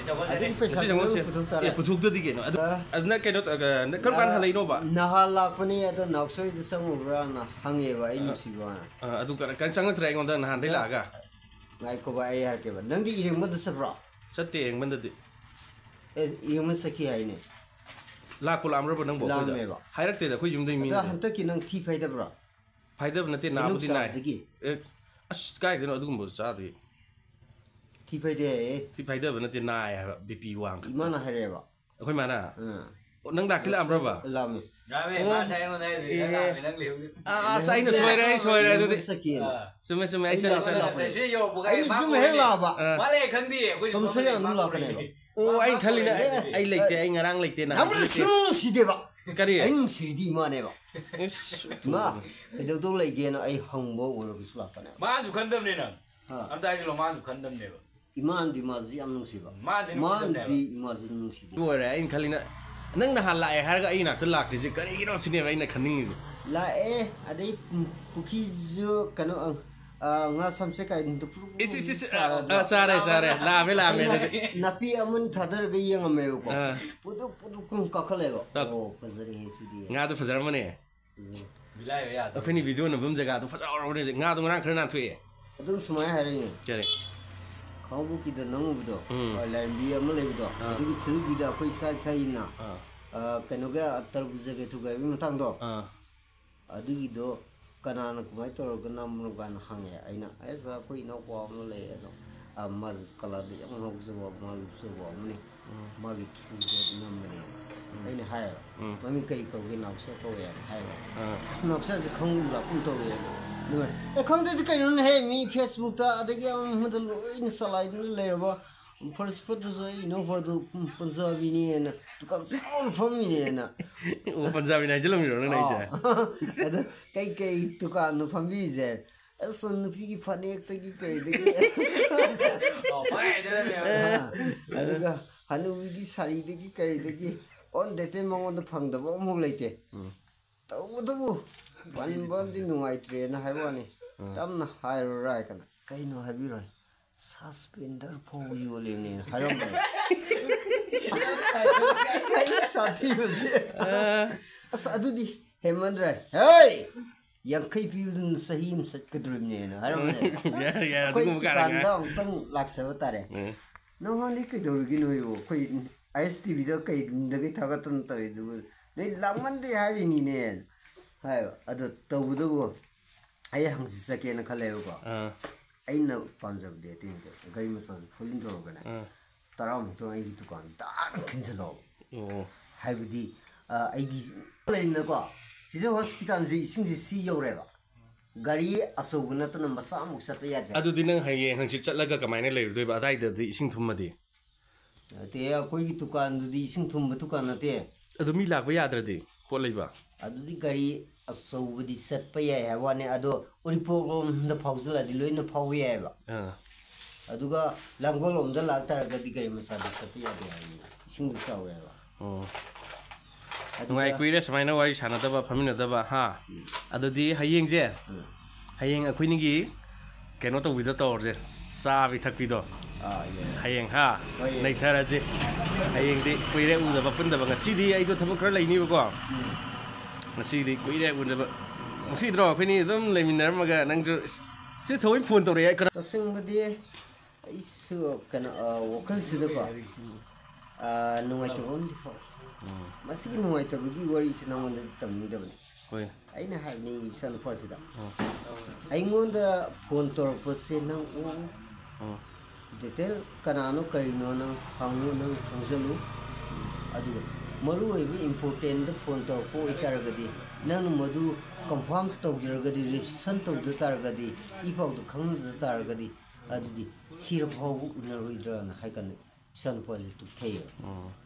ꯑꯗꯨꯒꯤ ꯄꯩꯁꯥ ꯉꯁꯤ ꯅꯪ ꯆꯪꯉꯛꯁꯦ꯫ ꯄꯨꯊꯣꯛ ꯇꯥꯔꯦ꯫ ꯑꯦ, ꯄꯨꯊꯣꯛꯇꯗꯤ ꯀꯩꯅꯣ? ꯑꯗꯨ ꯑꯥ꯫ ꯑꯗꯨꯅ ꯀꯩꯅꯣ ꯇꯧ-, ꯑ, ꯅꯪ ꯀꯔꯝ ꯀꯥꯟꯗ ꯍꯜꯂꯛꯏꯅꯣꯕ? ꯅꯍꯥꯟ ꯂꯥꯛꯄꯅꯦ, ꯑꯗꯣ ꯅꯥꯎꯁꯣꯏꯗ ꯆꯪꯉꯨꯕ꯭ꯔꯥꯅ ꯍꯪꯉꯦꯕ ꯑꯩ ꯅꯨꯡꯁꯤꯕꯅ꯫ ꯑ, ꯑꯗꯨ ꯀꯔ-, ꯀꯔ-, ꯆꯪꯉꯛꯇ꯭ꯔꯦ ꯑꯩꯉꯣꯟꯗ ꯅꯍꯥꯟꯗꯩ ꯂꯥꯛꯑꯒ꯫ ꯉꯥꯏꯈꯣꯕ, ꯑꯩ ꯍꯥꯏꯔꯛꯀꯦꯕ꯫ ꯅꯪꯗꯤ ꯏꯔꯦꯡꯕꯗ ꯆꯠꯄ꯭ꯔꯣ? ꯆꯠꯇꯦ ꯌꯦꯡꯕꯟꯗꯗꯤ꯫ ꯑꯦ, ꯏꯔꯦꯡꯕ ꯆꯠꯈꯤ ꯍꯥꯏꯅꯦ꯫ ꯂꯥꯛꯄꯨ ꯂꯥꯛꯑꯝꯔꯕ ꯅꯪꯕꯨ ꯑꯩꯈꯣꯏꯗ? ꯂꯥꯛꯑꯝꯃꯦꯕ꯫ ꯍꯥꯏꯔꯛꯇꯦꯗ ꯑꯩꯈꯣꯏ ꯌꯨꯝꯗꯩ ꯑꯗꯣ ꯃꯤꯅꯗꯤ꯫ ꯍꯟꯗꯛꯀꯤ ꯅꯪ ꯊꯤ ꯐꯩꯗꯕ꯭ꯔꯣ? ꯐꯥꯏꯗꯕ ꯅꯠꯇꯦ, ꯍꯩꯅꯧ ꯅꯥꯕꯨꯗꯤ ꯅꯥꯏ꯫ ꯆꯥꯕꯗꯒꯤ? ꯑꯦ, ꯑꯁ, ꯀꯥꯏꯗꯩꯅꯣ ꯑꯗꯨꯒꯨꯝꯕꯗꯣ ꯆꯥꯗꯦ꯫ ꯊꯤ ꯐꯩꯗꯦ ꯍꯥꯏꯌꯦ꯫ ꯊꯤ ꯐꯥꯏꯗꯕ ꯅꯠꯇꯦ, ꯅꯥꯏ ꯍꯥꯏꯕ, ꯕꯤ ꯄꯤ ꯋꯥꯡꯈꯠꯄ꯫ ꯏꯃꯥꯅ ꯍꯥꯏꯔꯛꯑꯦꯕ꯫ ꯑꯩꯈꯣꯏ ꯃꯥꯅ? ꯑꯥ꯫ ꯑꯣ, ꯅꯪ ꯂꯥꯛꯇꯤ ꯂꯥꯛꯑꯝꯕ꯭ꯔꯕ? ꯂꯥꯛꯑꯝꯃꯤ꯫ ꯂꯥꯛꯑꯝꯃꯦ, ꯑꯣ꯫ ꯃꯥ ꯉꯁꯥꯏ ꯑꯩꯉꯣꯟꯗ ꯍꯥꯏꯗꯨꯗꯤ, ꯅꯪ ꯑꯦ꯫ ꯂꯥꯛꯑꯝꯃꯦ, ꯅꯪ ꯂꯩꯍꯧꯗꯦ꯫ ꯑꯥ, ꯑꯁ, ꯑꯩꯅ ꯁꯣꯏꯔꯦ, ꯑꯩ ꯁꯣꯏꯔꯦ ꯑꯗꯨꯗꯤ꯫ ꯆꯠꯈꯤꯑꯅ꯫ ꯑꯥ꯫ ꯆꯨꯝꯃꯦ, ꯆꯨꯝꯃꯦ, ꯑꯩ ꯁꯣꯏꯔꯦ, ꯑꯩꯉꯣꯟꯗ ꯁꯣꯏꯔꯦ꯫ ꯁꯤ ꯌꯧꯔꯛꯄꯒ ꯑꯩꯅ ꯃꯥ ꯌꯨꯝ ꯀꯧꯔꯛꯑꯦ꯫ ꯍꯦꯛ ꯂꯥꯛꯑꯕ꯫ ꯑꯥ꯫ ꯃꯥ ꯂꯩ ꯈꯪꯗꯦ, ꯑꯩꯈꯣꯏ ꯀꯝꯁꯔꯤ ꯁꯣꯝꯗ ꯑꯗꯨꯝ ꯃꯥ ꯂꯥꯛꯀꯅꯦꯕ꯫ ꯀꯧꯔꯛꯑꯦ꯫ ꯑꯣ, ꯃꯥ ꯑꯩꯅ ꯃꯥ ꯈꯜꯂꯤꯅ, ꯀꯧꯔꯛꯑꯦ꯫ ꯑꯩ ꯂꯩꯇꯦ, ꯑꯩ ꯉꯔꯥꯡ ꯂꯩꯇꯦ, ꯅꯍꯥꯟ ꯅꯪꯕꯨꯗꯤ ꯂꯩꯇꯦ꯫ ꯁꯨꯡꯅꯨꯡ ꯅꯨꯡꯁꯤꯗꯦꯕ꯫ ꯀꯔꯤ? ꯑꯩ ꯅꯨꯡꯁꯤꯔꯗꯤ ꯏꯃꯥꯅꯦꯕ꯫ ꯏꯁ, ꯏꯃꯥ, ꯀꯩꯗꯧꯗꯧ ꯂꯩꯒꯦꯅ ꯑꯩ ꯍꯪꯕ ꯑꯣꯏꯔꯕꯁꯨ ꯂꯥꯛꯀꯅꯦꯕ꯫ ꯃꯥꯁꯨ ꯈꯟꯗꯕꯅꯦ ꯅꯪ꯫ ꯑꯥ꯫ ꯑꯝꯇ ꯍꯥꯏꯁꯤꯜꯂꯣ, ꯃꯥꯁꯨ ꯈꯟꯗꯕꯅꯦꯕ꯫ ꯏꯃꯥꯅꯗꯤ ꯃꯥꯁꯤ ꯌꯥꯝ ꯅꯨꯡꯁꯤꯕ꯫ ꯃꯥꯅꯗꯤ ꯅꯨꯡꯁꯤꯗꯕꯅꯦꯕ꯫ ꯃꯥꯅꯗꯤ ꯏꯃꯥꯁꯤ ꯅꯨꯡꯁꯤꯗꯦ꯫ ꯑꯗꯨ ꯑꯣꯏꯔꯦ, ꯑꯩꯅ ꯈꯜꯂꯤꯅ, ꯅꯪ ꯅꯍꯥꯟ ꯂꯥꯛꯑꯦ ꯍꯥꯏꯔꯒ ꯑꯩ ꯅꯥꯛꯇ ꯂꯥꯛꯇ꯭ꯔꯤꯁꯦ ꯀꯔꯤꯒꯤꯅꯣ ꯁꯤꯅꯦꯕ ꯑꯩꯅ ꯈꯟꯅꯤꯡꯉꯤꯁꯦ꯫ ꯂꯥꯛꯑꯦ, ꯑꯗꯩ ꯄꯨꯈ꯭ꯔꯤꯁꯨ ꯀꯩꯅꯣ, ꯑꯪ, ꯑ, ꯉꯥ ꯁꯝꯁꯦ ꯀꯥꯏꯗꯅꯣ ꯄꯨꯔꯨꯛ ꯄꯨꯔꯨꯛ ꯏꯁ, ꯏꯁ, ꯏꯁ, ꯆꯥꯔꯗ꯭ꯔꯣ? ꯑ, ꯆꯥꯔꯦ, ꯆꯥꯔꯦ꯫ ꯂꯥꯝꯃꯦ, ꯂꯥꯝꯃꯦ, ꯑꯩꯅ ꯑꯗꯨꯗꯤ꯫ ꯅꯥꯄꯤ ꯑꯃꯅꯤ ꯊꯥꯗꯔꯒ ꯌꯦꯡꯉꯝꯃꯦꯕꯀꯣ꯫ ꯑ꯫ ꯄꯨꯗ꯭ꯔꯨꯛ ꯄꯨꯗ꯭ꯔꯨꯛ ꯄꯨꯗ꯭ꯔꯨꯛ ꯀꯥꯈꯠꯂꯦꯕ꯫ ꯇꯛ꯫ ꯑꯣ, ꯐꯖꯔꯦꯍꯦ ꯁꯤꯗꯤ꯫ ꯉꯥꯗꯣ ꯐꯖꯔꯝꯃꯅꯦ꯫ ꯎꯝ꯫ ꯕꯤꯂꯥꯏꯕ ꯌꯥꯗꯕ꯫ ꯑꯩꯈꯣꯏꯅ ꯚꯤꯗꯤꯑꯣ ꯅꯝꯐꯝ ꯖꯒꯥꯗꯣ ꯐꯖꯍꯧꯔꯕꯅꯦ ꯍꯧꯖꯤꯛ꯫ ꯉꯥꯗꯣ ꯉꯔꯥꯡ ꯈꯔ ꯅꯥꯟꯊꯣꯛꯑꯦ꯫ ꯑꯗꯨꯝ ꯁꯨꯃꯥꯏꯅ ꯍꯥꯏꯔꯛꯏꯅꯦ꯫ ꯀꯔꯤ? ꯈꯥꯉꯕꯣꯛꯀꯤꯗ ꯅꯝꯃꯨꯕꯗꯣ, ꯎꯝ꯫ ꯑ, ꯂꯥꯏꯔꯦꯝꯕꯤ ꯑꯃ ꯂꯩꯕꯗꯣ, ꯑꯥ꯫ ꯑꯗꯨꯒꯤ field ꯀꯤꯗ ꯑꯩꯈꯣꯏ ꯏꯁꯥ ꯏꯊꯛꯏꯅ, ꯑꯥ꯫ ꯑ, ꯀꯩꯅꯣꯒ ꯇꯔꯕꯨꯖꯒ ꯊꯨꯒꯥꯏꯕꯒꯤ ꯃꯇꯥꯡꯗꯣ, ꯑꯥ꯫ ꯑꯗꯨꯒꯤꯗꯣ ꯀꯅꯥꯅ ꯀꯃꯥꯏꯅ ꯇꯧꯔꯒ ꯅꯝꯕꯅꯣ ꯀꯥꯏꯅ ꯍꯪꯉꯦ꯫ ꯑꯩꯅ, "ꯑꯁ, ꯑꯩꯈꯣꯏ ꯏꯅꯥꯎꯄꯥ ꯑꯃ ꯂꯩ, ꯑꯗꯣ, ꯑ, ꯃꯥꯁꯦ colour ꯗ ꯌꯥꯝ ꯉꯥꯎꯖꯕ, ꯃꯥ ꯂꯨꯞꯆꯕ ꯑꯃꯅꯤ, ꯃꯥꯒꯤ through ꯗ ꯅꯝꯕꯅꯦꯅ" ꯑꯩꯅ ꯍꯥꯏꯌꯦꯕ꯫ ꯎꯝ꯫ "ꯃꯃꯤꯡ ꯀꯔꯤ ꯀꯧꯒꯦ?" "ꯅꯥꯎꯆꯥ ꯀꯧꯋꯦꯅ" ꯍꯥꯏꯌꯦꯕ꯫ ꯑꯥ꯫ "ꯑꯁ, ꯅꯥꯎꯆꯥꯁꯦ ꯈꯪꯒꯨꯝ ꯂꯥꯛꯀꯨꯝ ꯇꯧꯋꯦ" ꯑꯗꯨꯃꯥꯏꯅ꯫ "ꯑꯦ, ꯈꯪꯗ꯭ꯔꯗꯤ ꯀꯩꯅꯣꯅꯦꯍꯦ, ꯃꯤ Facebook ꯇ ꯑꯗꯒꯤ ꯑꯃꯗ ꯂꯣꯏꯅ ꯆꯂꯥꯏꯗꯨꯅ ꯂꯩꯔꯕ, ꯐꯔꯁꯨ ꯐꯠꯇ꯭ꯔꯁꯨ ꯑꯩ ꯏꯅꯥꯎꯄꯥꯗꯨ ꯄꯟꯖꯥꯕꯤꯅꯦꯅ ꯗꯨꯀꯥꯟ ꯆꯥꯎꯅ ꯐꯝꯃꯤꯅꯦꯅ"꯫ ꯑꯣ, ꯄꯟꯖꯥꯕꯤꯅ ꯍꯥꯏꯖꯤꯜꯂꯝꯃꯤꯔꯣ ꯅꯪ ꯑꯩꯁꯦ? ꯑꯥ꯫ "ꯑꯗ ꯀꯩ ꯀꯩ ꯗꯨꯀꯥꯟꯅꯣ ꯐꯝꯕꯤꯔꯤꯁꯦ?" "ꯑꯁ, ꯅꯨꯄꯤꯒꯤ ꯐꯅꯦꯛꯇꯒꯤ ꯀꯩꯗꯒꯤ", ꯑꯣ, ꯐꯔꯦ, ꯍꯥꯏꯖꯔꯝꯃꯦꯕ꯫ ꯑꯥ, ꯑꯗꯨꯒ ꯍꯅꯨꯕꯤꯒꯤ ꯁꯥꯔꯤꯗꯒꯤ ꯀꯔꯤꯗꯒꯤ on detail ꯃꯉꯣꯟꯗ ꯐꯪꯗꯕ ꯑꯃꯐꯥꯎ ꯂꯩꯇꯦ꯫ ꯇꯧꯕꯇꯕꯨ ꯄꯟꯕ ꯑꯃꯗꯤ ꯅꯨꯡꯉꯥꯏꯇ꯭ꯔꯦꯅ ꯍꯥꯏꯕ ꯋꯥꯅꯤ꯫ ꯇꯞꯅ ꯍꯥꯏꯔꯨꯔꯥꯏ ꯀꯅ, "ꯀꯩꯅꯣ ꯍꯥꯏꯕꯤꯔꯣꯏ, suspender ꯐꯥꯎꯕ ꯌꯣꯜꯂꯤꯕꯅꯦꯅ" ꯍꯥꯏꯔꯝꯕꯅꯦ꯫ ꯑꯩꯅ ꯁꯥꯊꯤꯕꯁꯦ꯫ ꯑꯁ, ꯑꯗꯨꯗꯤ ꯍꯦꯟꯃꯟꯗ꯭ꯔꯦ꯫ "ꯍꯦ! ꯌꯥꯡꯈꯩ ꯄꯤꯕꯗꯨꯅ ꯆꯍꯤ ꯑꯃ ꯆꯠꯀꯗꯧꯔꯤꯕꯅꯦꯅ" ꯍꯥꯏꯔꯝꯕꯅꯦ꯫ ꯌꯥꯏ, ꯌꯥꯏ, ꯑꯩꯈꯣꯏ ꯑꯗꯨꯒꯨꯝꯕ ꯀꯥꯟꯗ ꯗꯨꯀꯥꯟꯗ ꯉꯥꯏ-, ꯑꯃꯨꯛꯇꯪ ꯂꯥꯛꯆꯕ ꯇꯥꯔꯦ꯫ ꯎꯝ꯫ "ꯅꯉꯣꯟꯗꯤ ꯀꯩꯗꯧꯔꯤꯒꯤꯅꯣ? ꯑꯩꯈꯣꯏ ꯑꯥꯏ ꯑꯦꯁ ꯇꯤ ꯚꯤꯗ ꯀꯩꯗꯒꯤ ꯊꯥꯒꯠꯇꯅ ꯇꯧꯔꯤꯗꯨꯕꯨ? ꯅꯣꯏ ꯂꯥꯡꯃꯟꯗꯦ ꯍꯥꯏꯔꯤꯅꯤꯅꯦ" ꯍꯥꯏꯕ꯫ ꯑꯗꯣ ꯇꯧꯕꯗꯕꯨ ꯑꯩ ꯍꯪꯆꯤꯠ ꯆꯠꯀꯦꯅ ꯈꯜꯂꯦꯕꯀꯣ꯫ ꯑꯥ꯫ ꯑꯩꯅ ꯄꯥꯝꯖꯕꯗꯤ ꯑꯇꯩ ꯅꯠꯇꯦ, ꯒꯥꯔꯤ ꯃꯆꯥꯁꯦ full ꯏꯟꯊꯧꯔꯒꯅꯦ, ꯑꯥ꯫ ꯇꯔꯥꯃꯨꯛꯇꯪ ꯑꯩꯒꯤ ꯗꯨꯀꯥꯟ ꯇꯥꯛꯅ ꯈꯤꯟꯖꯤꯜꯂꯛꯑꯣ꯫ ꯑꯣ꯫ ꯍꯥꯏꯕꯗꯤ, ꯑ, ꯑꯩꯒꯤ ꯂꯩꯗꯅꯀꯣ, ꯁꯤꯖ ꯍꯣꯁꯄꯤꯇꯥꯜꯁꯦ ꯏꯁꯤꯡꯁꯦ ꯁꯤ ꯌꯧꯔꯦꯕ, ꯒꯥꯔꯤ ꯑꯆꯧꯕ ꯅꯠꯇꯅ ꯃꯆꯥ ꯑꯃꯨꯛ ꯆꯠꯄ ꯌꯥꯗ꯭ꯔꯦ꯫ ꯑꯗꯨꯗꯤ ꯅꯪ ꯍꯌꯦꯡ ꯍꯪꯆꯤꯠ ꯆꯠꯂꯒ ꯀꯃꯥꯏꯅ ꯂꯩꯔꯨꯗꯣꯏꯕ ꯑꯗꯥꯏꯗꯗꯤ ꯏꯁꯤꯡ ꯊꯨꯝꯃꯗꯤ? ꯅꯠꯇꯦ, ꯑꯩꯈꯣꯏꯒꯤ ꯗꯨꯀꯥꯟꯗꯨꯗꯤ ꯏꯁꯤꯡ ꯊꯨꯝꯕ ꯗꯨꯀꯥꯟ ꯅꯠꯇꯦ꯫ ꯑꯗꯨ ꯃꯤ ꯂꯥꯛꯄ ꯌꯥꯗ꯭ꯔꯗꯤ ꯄꯣꯠ ꯂꯩꯕ? ꯑꯗꯨꯗꯤ ꯒꯥꯔꯤ ꯑꯆꯧꯕꯗꯤ ꯆꯠꯄ ꯌꯥꯏ ꯍꯥꯏꯕ ꯋꯥꯅꯤ, ꯑꯗꯣ ꯎꯔꯤꯄꯣꯛꯂꯣꯝꯗ ꯐꯥꯎꯖꯤꯜꯂꯗꯤ ꯂꯣꯏꯅ ꯐꯥꯎꯕ ꯌꯥꯏꯑꯕ꯫ ꯑꯥ꯫ ꯑꯗꯨꯒ ꯂꯥꯡꯒꯣꯜ ꯂꯣꯝꯗ ꯂꯥꯛꯇꯥꯔꯒꯗꯤ ꯒꯥꯔꯤ ꯃꯆꯥꯗꯤ ꯆꯠꯄ ꯌꯥꯗꯦ ꯍꯥꯏꯕꯅꯤꯅ, ꯏꯁꯤꯡꯗꯣ ꯆꯥꯎꯋꯦ ꯍꯥꯏꯕ꯫ ꯑꯣ꯫ ꯑꯗꯨꯒ ꯅꯨꯡꯉꯥꯏ ꯀꯨꯏꯔꯦ ꯁꯨꯃꯥꯏꯅ ꯋꯥꯔꯤ ꯁꯥꯟꯅꯗꯕ, ꯐꯝꯃꯤꯟꯅꯗꯕ, ꯍꯥ? ꯑꯗꯨꯗꯤ ꯍꯌꯦꯡꯁꯦ, ꯎꯝ꯫ ꯍꯌꯦꯡ ꯑꯩꯈꯣꯏꯅꯤꯒꯤ ꯀꯩꯅꯣ ꯇꯧꯕꯤꯗꯣ ꯇꯧꯔꯁꯦ, ꯆꯥꯕꯤ ꯊꯛꯄꯤꯗꯣ꯫ ꯑꯥ, ꯌꯥꯏ꯫ ꯍꯌꯦꯡ ꯍꯥ ꯍꯣꯏ, ꯌꯥꯏ꯫ ꯅꯩꯊꯔꯁꯤ꯫ ꯍꯌꯦꯡꯗꯤ ꯀꯨꯏꯔꯦ ꯎꯗꯕ ꯄꯨꯟꯗꯕ꯫ ꯉꯁꯤꯗꯤ ꯑꯩꯗꯣ ꯊꯕꯛ ꯈꯔ ꯂꯩꯅꯤꯕꯀꯣ꯫ ꯉꯁꯤꯗꯤ ꯀꯨꯏꯔꯦ ꯎꯗꯕ꯫ ꯅꯨꯡꯁꯤꯗ꯭ꯔꯣ ꯑꯩꯈꯣꯏꯅꯤ ꯑꯗꯨꯝ ꯂꯩꯃꯤꯟꯅꯔꯝꯃꯒ? ꯅꯪꯁꯨ ꯏꯁ, ꯁꯤ ꯊꯑꯣꯏ ꯐꯣꯟ ꯇꯧꯔꯛꯑꯦ꯫ ꯀꯅꯥ? ꯇꯁꯦꯡꯕꯗꯤ ꯑꯩꯁꯨ ꯀꯩꯅꯣ, ꯑ, ꯋꯥꯈꯜꯁꯤꯗꯀꯣ, ꯑ, ꯅꯨꯡꯉꯥꯏꯇꯕ ꯑꯃꯗꯤ ꯐꯥꯎꯏ꯫ ꯃꯁꯤꯒꯤ ꯅꯨꯡꯉꯥꯏꯇꯕꯒꯤ ꯋꯥꯔꯤꯁꯤ ꯅꯉꯣꯟꯗꯗꯤ ꯇꯝꯅꯤꯡꯗꯕꯅꯤ꯫ ꯍꯣꯏ꯫ ꯑꯩꯅ ꯍꯥꯏꯕꯅꯤ ꯏꯆꯥꯅꯨꯄꯥꯁꯤꯗ, ꯑꯩꯉꯣꯟꯗ ꯐꯣꯟ ꯇꯧꯔꯛꯄꯁꯦ ꯅꯪ ꯑꯣꯛꯎ꯫ ꯗꯤꯇꯦꯜ ꯀꯅꯥꯅꯣ ꯀꯔꯤꯅꯣ ꯅꯪ ꯍꯪꯉꯨ, ꯅꯪ ꯈꯪꯖꯜꯂꯨ꯫ ꯑꯗꯨꯒ ꯃꯔꯨ ꯑꯣꯏꯕ ꯏꯝꯄꯣꯔꯇꯦꯟꯗ ꯐꯣꯟ ꯇꯧꯔꯛꯄ ꯑꯣꯏꯇꯥꯔꯒꯗꯤ, ꯅꯪꯅ ꯃꯗꯨ ꯀꯟꯐꯥꯔꯝ ꯇꯧꯗ꯭ꯔꯒꯗꯤ, ꯔꯤꯐꯟ ꯇꯧꯗ ꯇꯥꯔꯒꯗꯤ, ꯏ ꯄꯥꯎꯗꯨ ꯈꯪꯅꯗ ꯇꯥꯔꯒꯗꯤ, ꯑꯗꯨꯗꯤ ꯁꯤꯔ ꯐꯥꯎꯕ ꯎꯅꯔꯣꯏꯗ꯭ꯔꯅ ꯍꯥꯏ ꯀꯥꯟꯗ ꯏꯆꯥꯅꯨꯄꯥꯁꯦ ꯇꯨꯞꯊꯩꯑꯕ꯫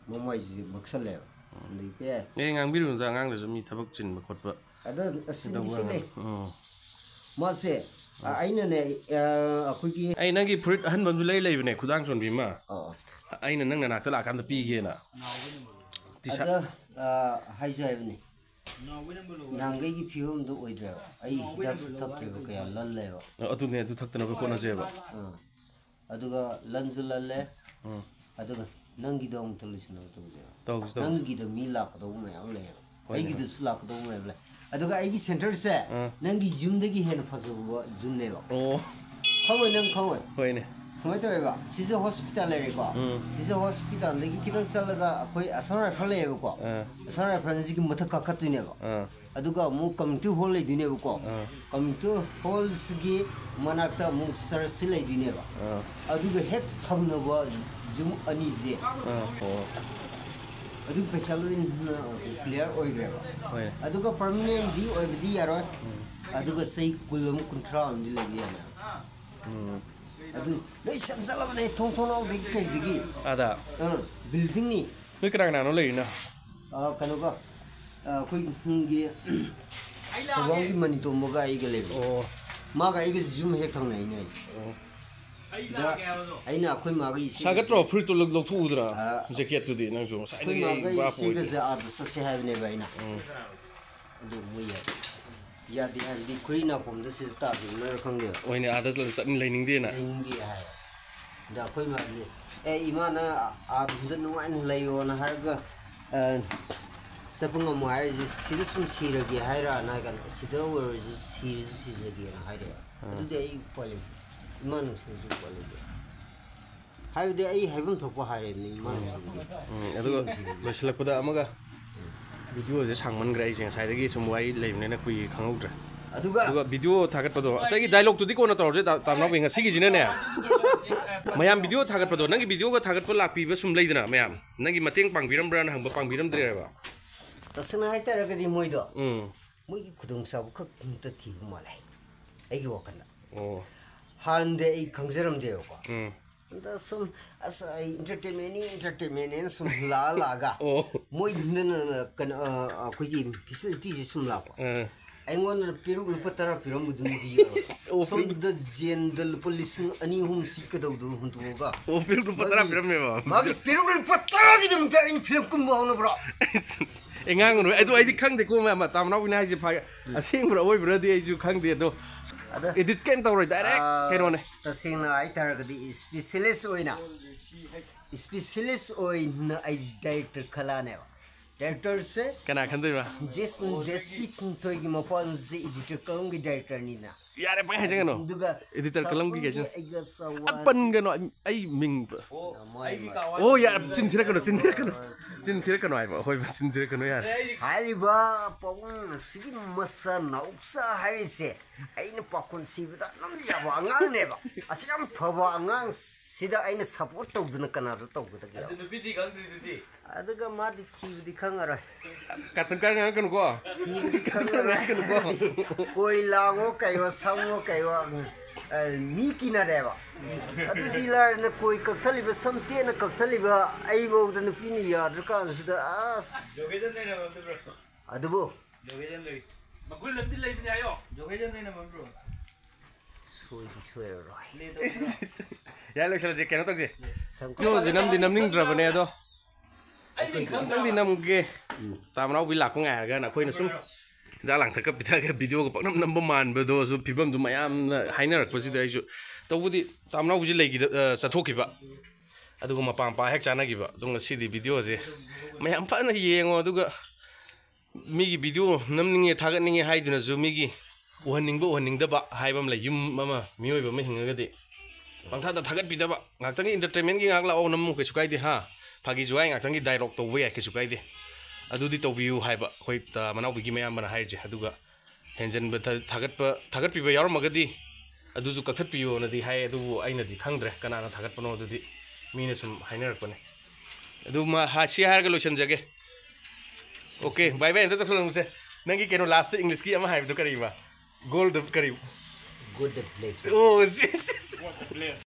ꯃꯃꯥꯏꯁꯤꯁꯨ ꯃꯛꯁꯜꯂꯦꯕ꯫ ꯑꯗꯒꯤ ꯄꯦ ꯑꯦ, ꯉꯥꯡꯕꯤꯔꯨꯅꯨꯗ, ꯑꯉꯥꯡꯗꯁꯨ ꯃꯤ ꯊꯕꯛ ꯆꯤꯟꯕ ꯈꯣꯠꯄ꯫ ꯑꯗ ꯑꯁꯤꯡꯕꯁꯤ ꯂꯩ꯫ ꯎꯝ꯫ ꯃꯥꯁꯦ, ꯑ, ꯑꯩꯅꯅꯦ, ꯑ, ꯑꯩꯈꯣꯏꯒꯤ ꯑꯩ ꯅꯪꯒꯤ ꯐꯨꯔꯤꯠ ꯑꯍꯟꯕ ꯑꯃꯁꯨ ꯂꯩ ꯂꯩꯕꯅꯦ, ꯈꯨꯗꯥꯡ ꯆꯣꯟꯕꯤ ꯑꯃ꯫ ꯑꯣ, ꯑꯩꯅ ꯅꯪ ꯅꯅꯥꯛꯇ ꯂꯥꯛꯑꯀꯥꯟꯗ ꯄꯤꯒꯦꯅ꯫ T shirt. ꯑꯗ, ꯑ, ꯍꯥꯏꯁꯨ ꯍꯥꯏꯕꯅꯤ, ꯅꯍꯥꯟꯈꯩꯒꯤ ꯐꯤꯕꯝꯗꯨ ꯑꯣꯏꯗ꯭ꯔꯦꯕ꯫ ꯑꯩ ꯍꯤꯗꯥꯛꯁꯨ ꯊꯛꯇ꯭ꯔꯦꯕ, ꯀꯌꯥ ꯂꯜꯂꯦꯕ꯫ ꯑꯗꯨꯅꯦ, ꯑꯗꯨ ꯊꯛꯇꯅꯕ ꯍꯣꯠꯅꯁꯦꯕ꯫ ꯑꯥ꯫ ꯑꯗꯨꯒ ꯂꯟꯁꯨ ꯂꯜꯂꯦ꯫ ꯎꯝ꯫ ꯑꯗꯨꯒ ꯅꯪꯒꯤꯗꯣ ꯑꯃꯨꯛꯇ ꯂꯣꯏꯁꯤꯟꯅꯕ ꯇꯧꯁꯦꯕ꯫ ꯇꯧꯁꯤ, ꯇꯧꯁꯤ꯫ ꯅꯪꯒꯤꯗ ꯃꯤ ꯂꯥꯛꯀꯗꯧꯕ ꯃꯌꯥꯝ ꯂꯩꯌꯦꯕ꯫ ꯍꯣꯏꯅꯦ. ꯑꯩꯒꯤꯗꯁꯨ ꯂꯥꯛꯀꯗꯧꯕ ꯃꯌꯥꯝ ꯂꯩ꯫ ꯑꯗꯨꯒ ꯑꯩꯒꯤ ꯁꯦꯟꯇꯔꯁꯦ ꯑꯥ. ꯅꯪꯒꯤ ꯌꯨꯝꯗꯒꯤ ꯍꯦꯟꯅ ꯐꯖꯕ ꯌꯨꯝꯅꯦꯕ꯫ ꯑꯣ. ꯈꯪꯉꯣꯏ, ꯅꯪ ꯈꯪꯉꯣꯏ꯫ ꯍꯣꯏꯅꯦ. ꯁꯨꯃꯥꯏꯅ ꯇꯧꯋꯦꯕ, ꯁꯤꯖ ꯍꯣꯁꯄꯤꯇꯥꯜ ꯂꯩꯔꯦꯀꯣ꯫ ꯎꯝ. ꯁꯤꯖ ꯍꯣꯁꯄꯤꯇꯥꯜꯗꯒꯤ ꯈꯤꯇꯪ ꯆꯠꯂꯒ ꯑꯩꯈꯣꯏ ꯑꯁꯥꯝ ꯔꯥꯏꯐꯜ ꯂꯩꯌꯦꯕꯀꯣ꯫ ꯑꯥ. ꯑꯁꯥꯝ ꯔꯥꯏꯐꯜꯁꯤꯒꯤ ꯃꯊꯛ ꯀꯥꯈꯠꯇꯣꯏꯅꯦꯕ꯫ ꯑꯥ. ꯑꯗꯨꯒ ꯑꯃꯨꯛ ꯀꯝꯃ꯭ꯌꯨꯅꯤꯇꯤ ꯍꯣꯜ ꯂꯩꯗꯣꯏꯅꯦꯕꯀꯣ꯫ ꯑꯥ. ꯀꯝꯃ꯭ꯌꯨꯅꯤꯇꯤ ꯍꯣꯜꯁꯤꯒꯤ ꯃꯅꯥꯛꯇ ꯑꯃꯨꯛ ꯆꯔꯆꯁꯤ ꯂꯩꯗꯣꯏꯅꯦꯕ꯫ ꯑꯥ. ꯑꯗꯨꯒ ꯍꯦꯛ ꯊꯪꯅꯕ ꯌꯨꯝ ꯑꯅꯤꯁꯦ, ꯑꯥ. ꯑꯣ. ꯑꯗꯨꯒꯤ ꯄꯩꯁꯥ ꯂꯣꯏꯅ ꯀ꯭ꯂꯤꯌꯥꯔ ꯑꯣꯏꯈ꯭ꯔꯦꯕ꯫ ꯍꯣꯏ. ꯑꯗꯨꯒ ꯄꯔꯃꯅꯦꯟꯗꯤ ꯑꯣꯏꯕꯗꯤ ꯌꯥꯔꯣꯏ꯫ ꯑꯗꯨꯒ ꯆꯍꯤ ꯀꯨꯟ ꯑꯃ, ꯀꯨꯟꯊ꯭ꯔꯥ ꯑꯃꯗꯤ ꯂꯩꯕ ꯌꯥꯅꯤ꯫ ꯎꯝ. ꯑꯗꯨ ꯂꯣꯏ ꯁꯦꯝꯖꯜꯂꯕꯅꯦ, ꯊꯣꯡ ꯊꯣꯡꯅꯥꯎꯗꯒꯤ ꯀꯩꯗꯒꯤ꯫ ꯑꯗ ꯑꯥ, ꯕꯤꯜꯗꯤꯡꯅꯤ꯫ ꯅꯣꯏ ꯀꯅꯥ ꯀꯅꯥꯅꯣ ꯂꯩꯔꯤꯅ? ꯑꯥ, ꯀꯩꯅꯣꯒ, ꯑꯥ, ꯑꯩꯈꯣꯏꯒꯤ ꯁꯣꯕꯥꯝꯒꯤ ꯃꯅꯤꯇꯣꯝꯕꯒ ꯑꯩꯒ ꯂꯩꯕ꯫ ꯑꯣ. ꯃꯥꯒ ꯑꯩꯒꯁꯤ ꯌꯨꯝ ꯍꯦꯛ ꯊꯪꯅꯩꯅꯦ꯫ ꯑꯣ. ꯑꯗ ꯑꯩꯅ ꯑꯩꯈꯣꯏ ꯃꯥꯒ ꯏꯆꯦ ꯁꯥꯒꯠꯇ꯭ꯔꯣ? ꯐꯨꯔꯤꯠꯇꯣ ꯂꯧ-, ꯂꯧꯊꯣꯛꯎꯗ꯭ꯔꯥ? ꯑꯥ. ꯖꯦꯀꯦꯠꯇꯨꯗꯤ ꯅꯪꯁꯨ ꯑꯩꯈꯣꯏ ꯉꯁꯥꯏꯗꯒꯤ ꯑꯩ ꯃꯥꯒ ꯚꯥꯞ ꯑꯣꯏꯗꯦ. ꯏꯆꯦꯒꯁꯦ ꯑꯥꯗ ꯆꯠꯁꯦ ꯍꯥꯏꯕꯅꯦꯕ ꯑꯩꯅ꯫ ꯑꯗꯨ ꯃꯣꯏ ꯌꯥꯏ꯫ ꯌꯥꯗꯦ ꯍꯥꯏꯕꯗꯤ ꯈꯨꯔꯤ ꯅꯥꯄꯣꯝꯗ ꯁꯤꯗ ꯇꯥꯗ꯭ꯔꯤꯕꯅꯔ ꯈꯪꯗꯦꯕ꯫ ꯍꯣꯏꯅꯦ, ꯑꯥꯗ ꯆꯠꯅ ꯂꯩꯅꯤꯡꯗꯦꯅ꯫ ꯂꯩꯅꯤꯡꯗꯦ ꯍꯥꯏ꯫ ꯑꯗ ꯑꯩꯈꯣꯏ ꯃꯥꯗꯤ, "ꯑꯦ ꯏꯃꯥꯅ ꯑꯥꯗ ꯅꯨꯡꯉꯥꯏꯅ ꯂꯩꯌꯣꯅ ꯍꯥꯏꯔꯒ, ꯑ, ꯆꯠꯄ ꯉꯝꯃꯣ ꯍꯥꯏꯔꯤꯁꯦ ꯁꯤꯗ ꯁꯨꯝ ꯁꯤꯔꯒꯦ ꯍꯥꯏꯔꯛꯑꯅ ꯍꯥꯏ ꯀꯥꯟꯗ ꯁꯤꯗ ꯑꯣꯏꯔꯁꯨ ꯁꯤꯔꯁꯨ ꯁꯤꯖꯒꯦꯅ ꯍꯥꯏꯔꯛꯑꯦ꯫ ꯑꯗꯨꯗꯤ ꯑꯩ ꯎꯄꯥꯏ ꯂꯩꯇꯦ꯫ ꯏꯃꯥ ꯅꯨꯡꯁꯤꯔꯁꯨ ꯎꯄꯥꯏ ꯂꯩꯇꯦ꯫ ꯍꯥꯏꯕꯗꯤ ꯑꯩ ꯍꯥꯏꯐꯝ ꯊꯣꯛꯄ ꯍꯥꯏꯔꯦ ꯏꯃꯥ ꯅꯨꯡꯁꯤꯕꯗꯤ꯫ ꯎꯝ, ꯑꯗꯨꯒ ꯂꯣꯏꯁꯤꯜꯂꯛꯄꯗ ꯑꯃꯒ, ꯚꯤꯗꯤꯑꯣꯁꯦ ꯁꯥꯡꯃꯟꯈ꯭ꯔꯦ, ꯑꯩꯁꯦ ꯉꯁꯥꯏꯗꯒꯤ ꯁꯨꯝ ꯋꯥꯔꯤ ꯂꯩꯕꯅꯤꯅ ꯀꯨꯏ ꯈꯪꯍꯧꯗ꯭ꯔꯦ꯫ ꯑꯗꯨꯒ ꯑꯗꯨꯒ ꯚꯤꯗꯤꯑꯣ ꯊꯥꯒꯠꯄꯗꯣ ꯑꯇꯩꯒꯤ ꯗꯥꯏꯂꯣꯛꯇꯨꯗꯤ ꯀꯣꯟꯅ ꯇꯧꯔꯁꯦ, ꯇꯥ-, ꯇꯥꯝꯅꯥꯎꯕꯤ꯫ ꯉꯁꯤꯒꯤꯁꯤꯅꯅꯦ, ꯃꯌꯥꯝ ꯚꯤꯗꯤꯑꯣ ꯊꯥꯒꯠꯄꯗꯣ, ꯅꯪꯒꯤ ꯚꯤꯗꯤꯑꯣꯒ ꯊꯥꯒꯠꯄ ꯂꯥꯛꯄꯤꯕ ꯁꯨꯝ ꯂꯩꯗꯅ ꯃꯌꯥꯝ, ꯅꯪꯒꯤ ꯃꯇꯦꯡ ꯄꯥꯡꯕꯤꯔꯝꯕ꯭ꯔꯥꯅ ꯍꯪꯕ, ꯄꯥꯡꯕꯤꯔꯝꯗ꯭ꯔꯦꯕ? ꯇꯁꯦꯡꯅ ꯍꯥꯏꯇꯥꯔꯒꯗꯤ ꯃꯣꯏꯗꯣ ꯎꯝ꯫ ꯃꯣꯏꯒꯤ ꯈꯨꯗꯣꯡꯆꯥꯕ ꯈꯛ ꯑꯝꯇ ꯊꯤꯕ ꯃꯥꯜꯂꯦ ꯑꯩꯒꯤ ꯋꯥꯈꯜꯗ꯫ ꯑꯣ꯫ ꯍꯥꯟꯅꯗꯤ ꯑꯩ ꯈꯪꯖꯔꯝꯗꯦꯕꯀꯣ꯫ ꯎꯝ꯫ ꯑꯗ ꯁꯨꯝ ꯑꯁ ꯑꯩ ꯏꯟꯇꯔꯇꯦꯟꯃꯦꯟꯅꯤ ꯏꯟꯇꯔꯇꯦꯟꯃꯦꯟꯅꯦꯅ ꯁꯨꯝ ꯂꯥꯛꯑ ꯂꯥꯛꯑꯒ ꯑꯣ꯫ ꯃꯣꯏꯗꯅ ꯀꯩꯅꯣ ꯑ, ꯑꯩꯈꯣꯏꯒꯤ ꯐꯦꯁꯤꯂꯤꯇꯤꯁꯦ ꯁꯨꯝ ꯂꯥꯛꯄ꯫ ꯑ, ꯑꯩꯉꯣꯟꯗ ꯄꯦꯔꯨꯛ ꯂꯨꯄꯥ ꯇꯔꯥ ꯄꯤꯔꯝꯕꯗꯨꯅꯗꯤ ꯌꯥꯔꯣꯏ꯫ ꯑꯣ, ꯄꯦꯔꯨꯛ- ꯁꯣꯝꯗ ꯖꯦꯟꯗ ꯂꯨꯄꯥ ꯂꯤꯁꯤꯡ ꯑꯅꯤ ꯑꯍꯨꯝ ꯁꯤꯠꯀꯗꯧꯗꯣ ꯍꯨꯟꯗꯣꯛꯑꯒ ꯑꯣ, ꯄꯦꯔꯨꯛ ꯂꯨꯄꯥ ꯇꯔꯥ ꯃꯥꯒꯤ- ꯄꯤꯔꯝꯃꯦꯕ? ꯃꯥꯒꯤ ꯄꯦꯔꯨꯛ ꯂꯨꯄꯥ ꯇꯔꯥꯒꯤꯗꯃꯛꯇ ꯑꯩꯅ ꯐꯤꯂꯝ ꯀꯨꯝꯕ ꯍꯧꯅꯕ꯭ꯔꯣ? ꯑꯦ, ꯉꯥꯡꯒꯅꯨ꯫ ꯑꯗꯣ ꯑꯩꯗꯤ ꯈꯪꯗꯦꯀꯣ, ꯃꯌꯥꯝ ꯇꯥꯝꯅꯥꯎꯕꯤꯅ ꯍꯥꯏꯁꯦ ꯐ-, ꯑꯁꯦꯡꯕ꯭ꯔꯥ ꯑꯣꯏꯕ꯭ꯔꯥꯗꯤ ꯑꯩꯁꯨ ꯈꯪꯗꯦ꯫ ꯑꯗꯣ ꯑꯗ ꯏꯗꯤꯠ ꯀꯩꯝ ꯇꯧꯔꯣꯏ, ꯗꯥꯏꯔꯦꯛ ꯑꯥ, ꯀꯩꯅꯣꯅꯦ꯫ ꯇꯁꯦꯡꯅ ꯍꯥꯏꯇꯥꯔꯒꯗꯤ ꯏꯁꯄꯤꯁꯦꯂꯤꯁ ꯑꯣꯏꯅ ꯏꯁꯄꯤꯁꯦꯂꯤꯁ ꯑꯣꯏꯅ ꯑꯩ ꯗꯥꯏꯔꯦꯛꯇꯔ ꯈꯜꯂꯛꯑꯅꯦꯕ꯫ ꯗꯥꯏꯔꯦꯛꯇꯔꯁꯦ ꯀꯅꯥ ꯈꯟꯗꯣꯏꯕ? Days ꯗꯦꯁꯄꯤ ꯊꯣꯏꯒꯤ ꯃꯄꯥꯟꯁꯦ editor ꯀꯂꯝꯒꯤ ꯗꯥꯏꯔꯦꯛꯇꯔꯅꯤꯅ꯫ ꯌꯥꯔꯦ, ꯄꯪꯍꯥꯏ ꯍꯥꯏꯖꯒꯅꯨ꯫ ꯑꯗꯨꯒ ꯏꯗꯤꯇꯔ ꯀꯂꯝꯒꯤ ꯀꯩꯁꯨ꯫ ꯑꯩꯒ ꯑ, ꯄꯟꯒꯅꯨ, ꯑꯩ, ꯑꯩ ꯃꯤꯡ꯫ ꯃꯣꯏ ꯑꯣ, ꯌꯥꯔꯦ, ꯆꯤꯟꯊꯤꯔꯛꯀꯅꯨ, ꯆꯤꯟꯊꯤꯔꯛꯀꯅꯨ꯫ ꯆꯤꯟꯊꯤꯔꯛꯀꯅꯨ ꯍꯥꯏꯕ, ꯍꯣꯏꯕ, ꯆꯤꯟꯊꯤꯔꯛꯀꯅꯨ, ꯌꯥꯔꯦ꯫ ꯍꯥꯏꯔꯤꯕ ꯄꯥꯕꯨꯡ ꯑꯁꯤꯒꯤ ꯃꯁꯥ ꯅꯥꯎꯆꯥ ꯍꯥꯏꯔꯤꯁꯦ ꯑꯩꯅ ꯄꯥꯈꯣꯟ ꯁꯤꯕꯗ ꯅꯝ ꯌꯥꯕ ꯑꯉꯥꯡꯅꯦꯕ꯫ ꯑꯁꯤ ꯌꯥꯝ ꯐꯕ ꯑꯉꯥꯡꯁꯤꯗ ꯑꯩꯅ ꯁꯞꯄꯣꯔꯠ ꯇꯧꯗꯅ ꯀꯅꯥꯗ ꯇꯧꯒꯗꯒꯦ? ꯑꯗꯨ ꯅꯨꯄꯤꯗꯤ ꯈꯪꯗ꯭ꯔꯤꯗꯨꯗꯤ꯫ ꯑꯗꯨꯒ ꯃꯥꯗꯤ ꯊꯤꯕꯗꯤ ꯈꯪꯉꯔꯣꯏ꯫ ꯀꯥꯇꯨꯟ ꯀꯥꯔꯟ ꯉꯥꯡꯉꯛꯀꯅꯨꯀꯣ꯫ ꯊꯤꯕꯗꯤ ꯈꯪꯉꯔꯣꯏ꯫ ꯀꯣꯏ ꯂꯥꯡꯉꯣ ꯀꯩꯌꯣ ꯁꯪꯉꯣ ꯀꯩꯌꯣ, ꯑ, ꯃꯤ ꯀꯤꯅꯔꯦꯕ꯫ ꯑꯗꯨꯗꯤ ꯂꯥꯏꯔꯅ ꯀꯣꯏ ꯀꯛꯊꯠꯂꯤꯕ, ꯁꯝ ꯇꯦꯟꯅ ꯀꯛꯊꯠꯂꯤꯕ ꯑꯩꯐꯧꯗ ꯅꯨꯄꯤꯅ ꯌꯥꯗ꯭ꯔꯀꯥꯟꯁꯤꯗ ꯑꯁ꯫ ꯂꯣꯀꯦꯁꯟ ꯂꯩꯅꯕ ꯑꯝꯇ ꯕ꯭ꯔꯣ꯫ ꯑꯗꯨꯕꯨ ꯂꯣꯀꯦꯁꯟ ꯂꯩ꯫ ꯃꯒꯨꯟ ꯑꯝꯗꯤ ꯂꯩꯕꯅꯦ ꯍꯥꯏꯌꯣ꯫ ꯂꯣꯀꯦꯁꯟ ꯂꯩꯅꯕ ꯕ꯭ꯔꯣ꯫ ꯁꯣꯏꯗꯤ ꯁꯣꯏꯔꯔꯣꯏ꯫ ꯂꯦ ꯇꯧꯕꯤꯔꯣ꯫ ꯌꯥꯔꯦ, ꯂꯣꯏꯁꯤꯜꯂꯁꯦ, ꯀꯩꯅꯣ ꯇꯧꯁꯦ꯫ ꯁꯝ ꯚꯤꯗꯤꯑꯣꯁꯦ ꯅꯝꯗꯤ ꯅꯝꯅꯤꯡꯗ꯭ꯔꯕꯅꯦ ꯑꯗꯣ꯫ ꯑꯩ ꯃꯤꯡ ꯈꯪꯗ꯭ꯔꯣ? ꯅꯝꯗꯤ ꯅꯝꯒꯦ꯫ ꯇꯥꯃꯅꯥꯎꯕꯤ ꯂꯥꯛꯄ ꯉꯥꯏꯔꯒꯅ ꯑꯩꯈꯣꯏꯅ ꯁꯨꯝ ꯍꯤꯗꯥꯛ ꯂꯥꯡꯊꯛꯀ ꯄꯤꯊꯛꯑꯒ ꯚꯤꯗꯤꯑꯣꯒ ꯄꯪꯅꯝ ꯅꯝꯕ ꯃꯥꯟꯕꯗꯣꯁꯨ ꯐꯤꯕꯝꯗꯨ ꯃꯌꯥꯝꯅ ꯍꯥꯏꯅꯔꯛꯄꯁꯤꯗ ꯑꯩꯁꯨ, ꯇꯧꯕꯗꯤ ꯇꯥꯝꯅꯥꯎꯕꯤꯁꯦ ꯂꯩꯈꯤꯗ ꯑ, ꯆꯠꯊꯣꯛꯈꯤꯕ, ꯑꯗꯨꯒ ꯃꯄꯥ ꯃꯄꯥ ꯍꯦꯛ ꯆꯥꯅꯈꯤꯕ꯫ ꯑꯗꯣ ꯉꯁꯤꯗꯤ ꯚꯤꯗꯤꯑꯣꯁꯦ ꯃꯌꯥꯝ ꯐꯖꯅ ꯌꯦꯡꯉꯣ꯫ ꯑꯗꯨꯒ ꯃꯤꯒꯤ ꯚꯤꯗꯤꯑꯣ ꯅꯝꯅꯤꯡꯉꯦ, ꯊꯥꯒꯠꯅꯤꯡꯉꯦ ꯍꯥꯏꯗꯨꯅꯁꯨ ꯃꯤꯒꯤ ꯎꯍꯟꯅꯤꯡꯕ ꯎꯍꯟꯅꯤꯡꯗꯕ ꯍꯥꯏꯕ ꯑꯃ ꯂꯩ꯫ ꯌꯨꯝ ꯑꯃ, ꯃꯤꯑꯣꯏꯕ ꯑꯃ ꯍꯤꯡꯉꯒꯗꯤ ꯄꯪꯊꯥꯗ ꯊꯥꯒꯠꯄꯤꯗꯕ, ꯉꯥꯛꯇꯪꯒꯤ ꯏꯟꯇꯔꯇꯦꯟꯃꯦꯟꯒꯤ ꯉꯥꯏꯍꯥꯛ ꯂꯥꯛꯑꯣ, ꯅꯝꯃꯨ, ꯀꯩꯁꯨ ꯀꯥꯏꯗꯦ, ꯍꯥ, ꯐꯥꯒꯤ ꯖꯨꯒꯥꯏ ꯉꯥꯛꯇꯪꯒꯤ ꯗꯥꯏꯂꯣꯛ ꯇꯧꯕ ꯌꯥꯏ, ꯀꯩꯁꯨ ꯀꯥꯏꯗꯦ꯫ ꯑꯗꯨꯗꯤ ꯇꯧꯕꯤꯌꯨ ꯍꯥꯏꯕ ꯑꯩꯈꯣꯏ ꯇ- ꯃꯅꯥꯎꯕꯤꯒꯤ ꯃꯌꯥꯝꯕꯅ ꯍꯥꯏꯔꯤꯁꯦ꯫ ꯑꯗꯨꯒ ꯍꯦꯟꯖꯟꯕ ꯊ- ꯊꯥꯒꯠꯄ, ꯊꯥꯒꯠꯄꯤꯕ ꯌꯥꯎꯔꯝꯃꯒꯗꯤ ꯑꯗꯨꯁꯨ ꯀꯛꯊꯠꯄꯤꯌꯣꯅꯗꯤ ꯍꯥꯏ꯫ ꯑꯗꯨꯕꯨ ꯑꯩꯅꯗꯤ ꯈꯪꯗ꯭ꯔꯦ ꯀꯅꯥꯅ ꯊꯥꯒꯠꯄꯅꯣ, ꯑꯗꯨꯗꯤ ꯃꯤꯅ ꯁꯨꯝ ꯍꯥꯏꯅꯔꯛꯄꯅꯦ꯫ ꯑꯗꯨ ꯃ- ꯍꯥ- ꯁꯤ ꯍꯥꯏꯔꯒ ꯂꯣꯏꯁꯤꯟꯖꯒꯦ꯫ ꯑꯣꯀꯦ, ꯕꯥꯏ ꯕꯥꯏ ꯑꯝꯇ ꯇꯧꯁꯜꯂꯝꯃꯨꯁꯦ꯫ ꯅꯪꯒꯤ ꯀꯩꯅꯣ, ꯂꯥꯁꯇ ꯏꯪꯂꯤꯁꯀꯤ ꯑꯃ ꯍꯥꯏꯕꯗꯣ ꯀꯔꯤꯕ? ꯒꯣꯜꯗ ꯀꯔꯤ? Good place. ꯑꯣ, yes, yes, yes. What a place.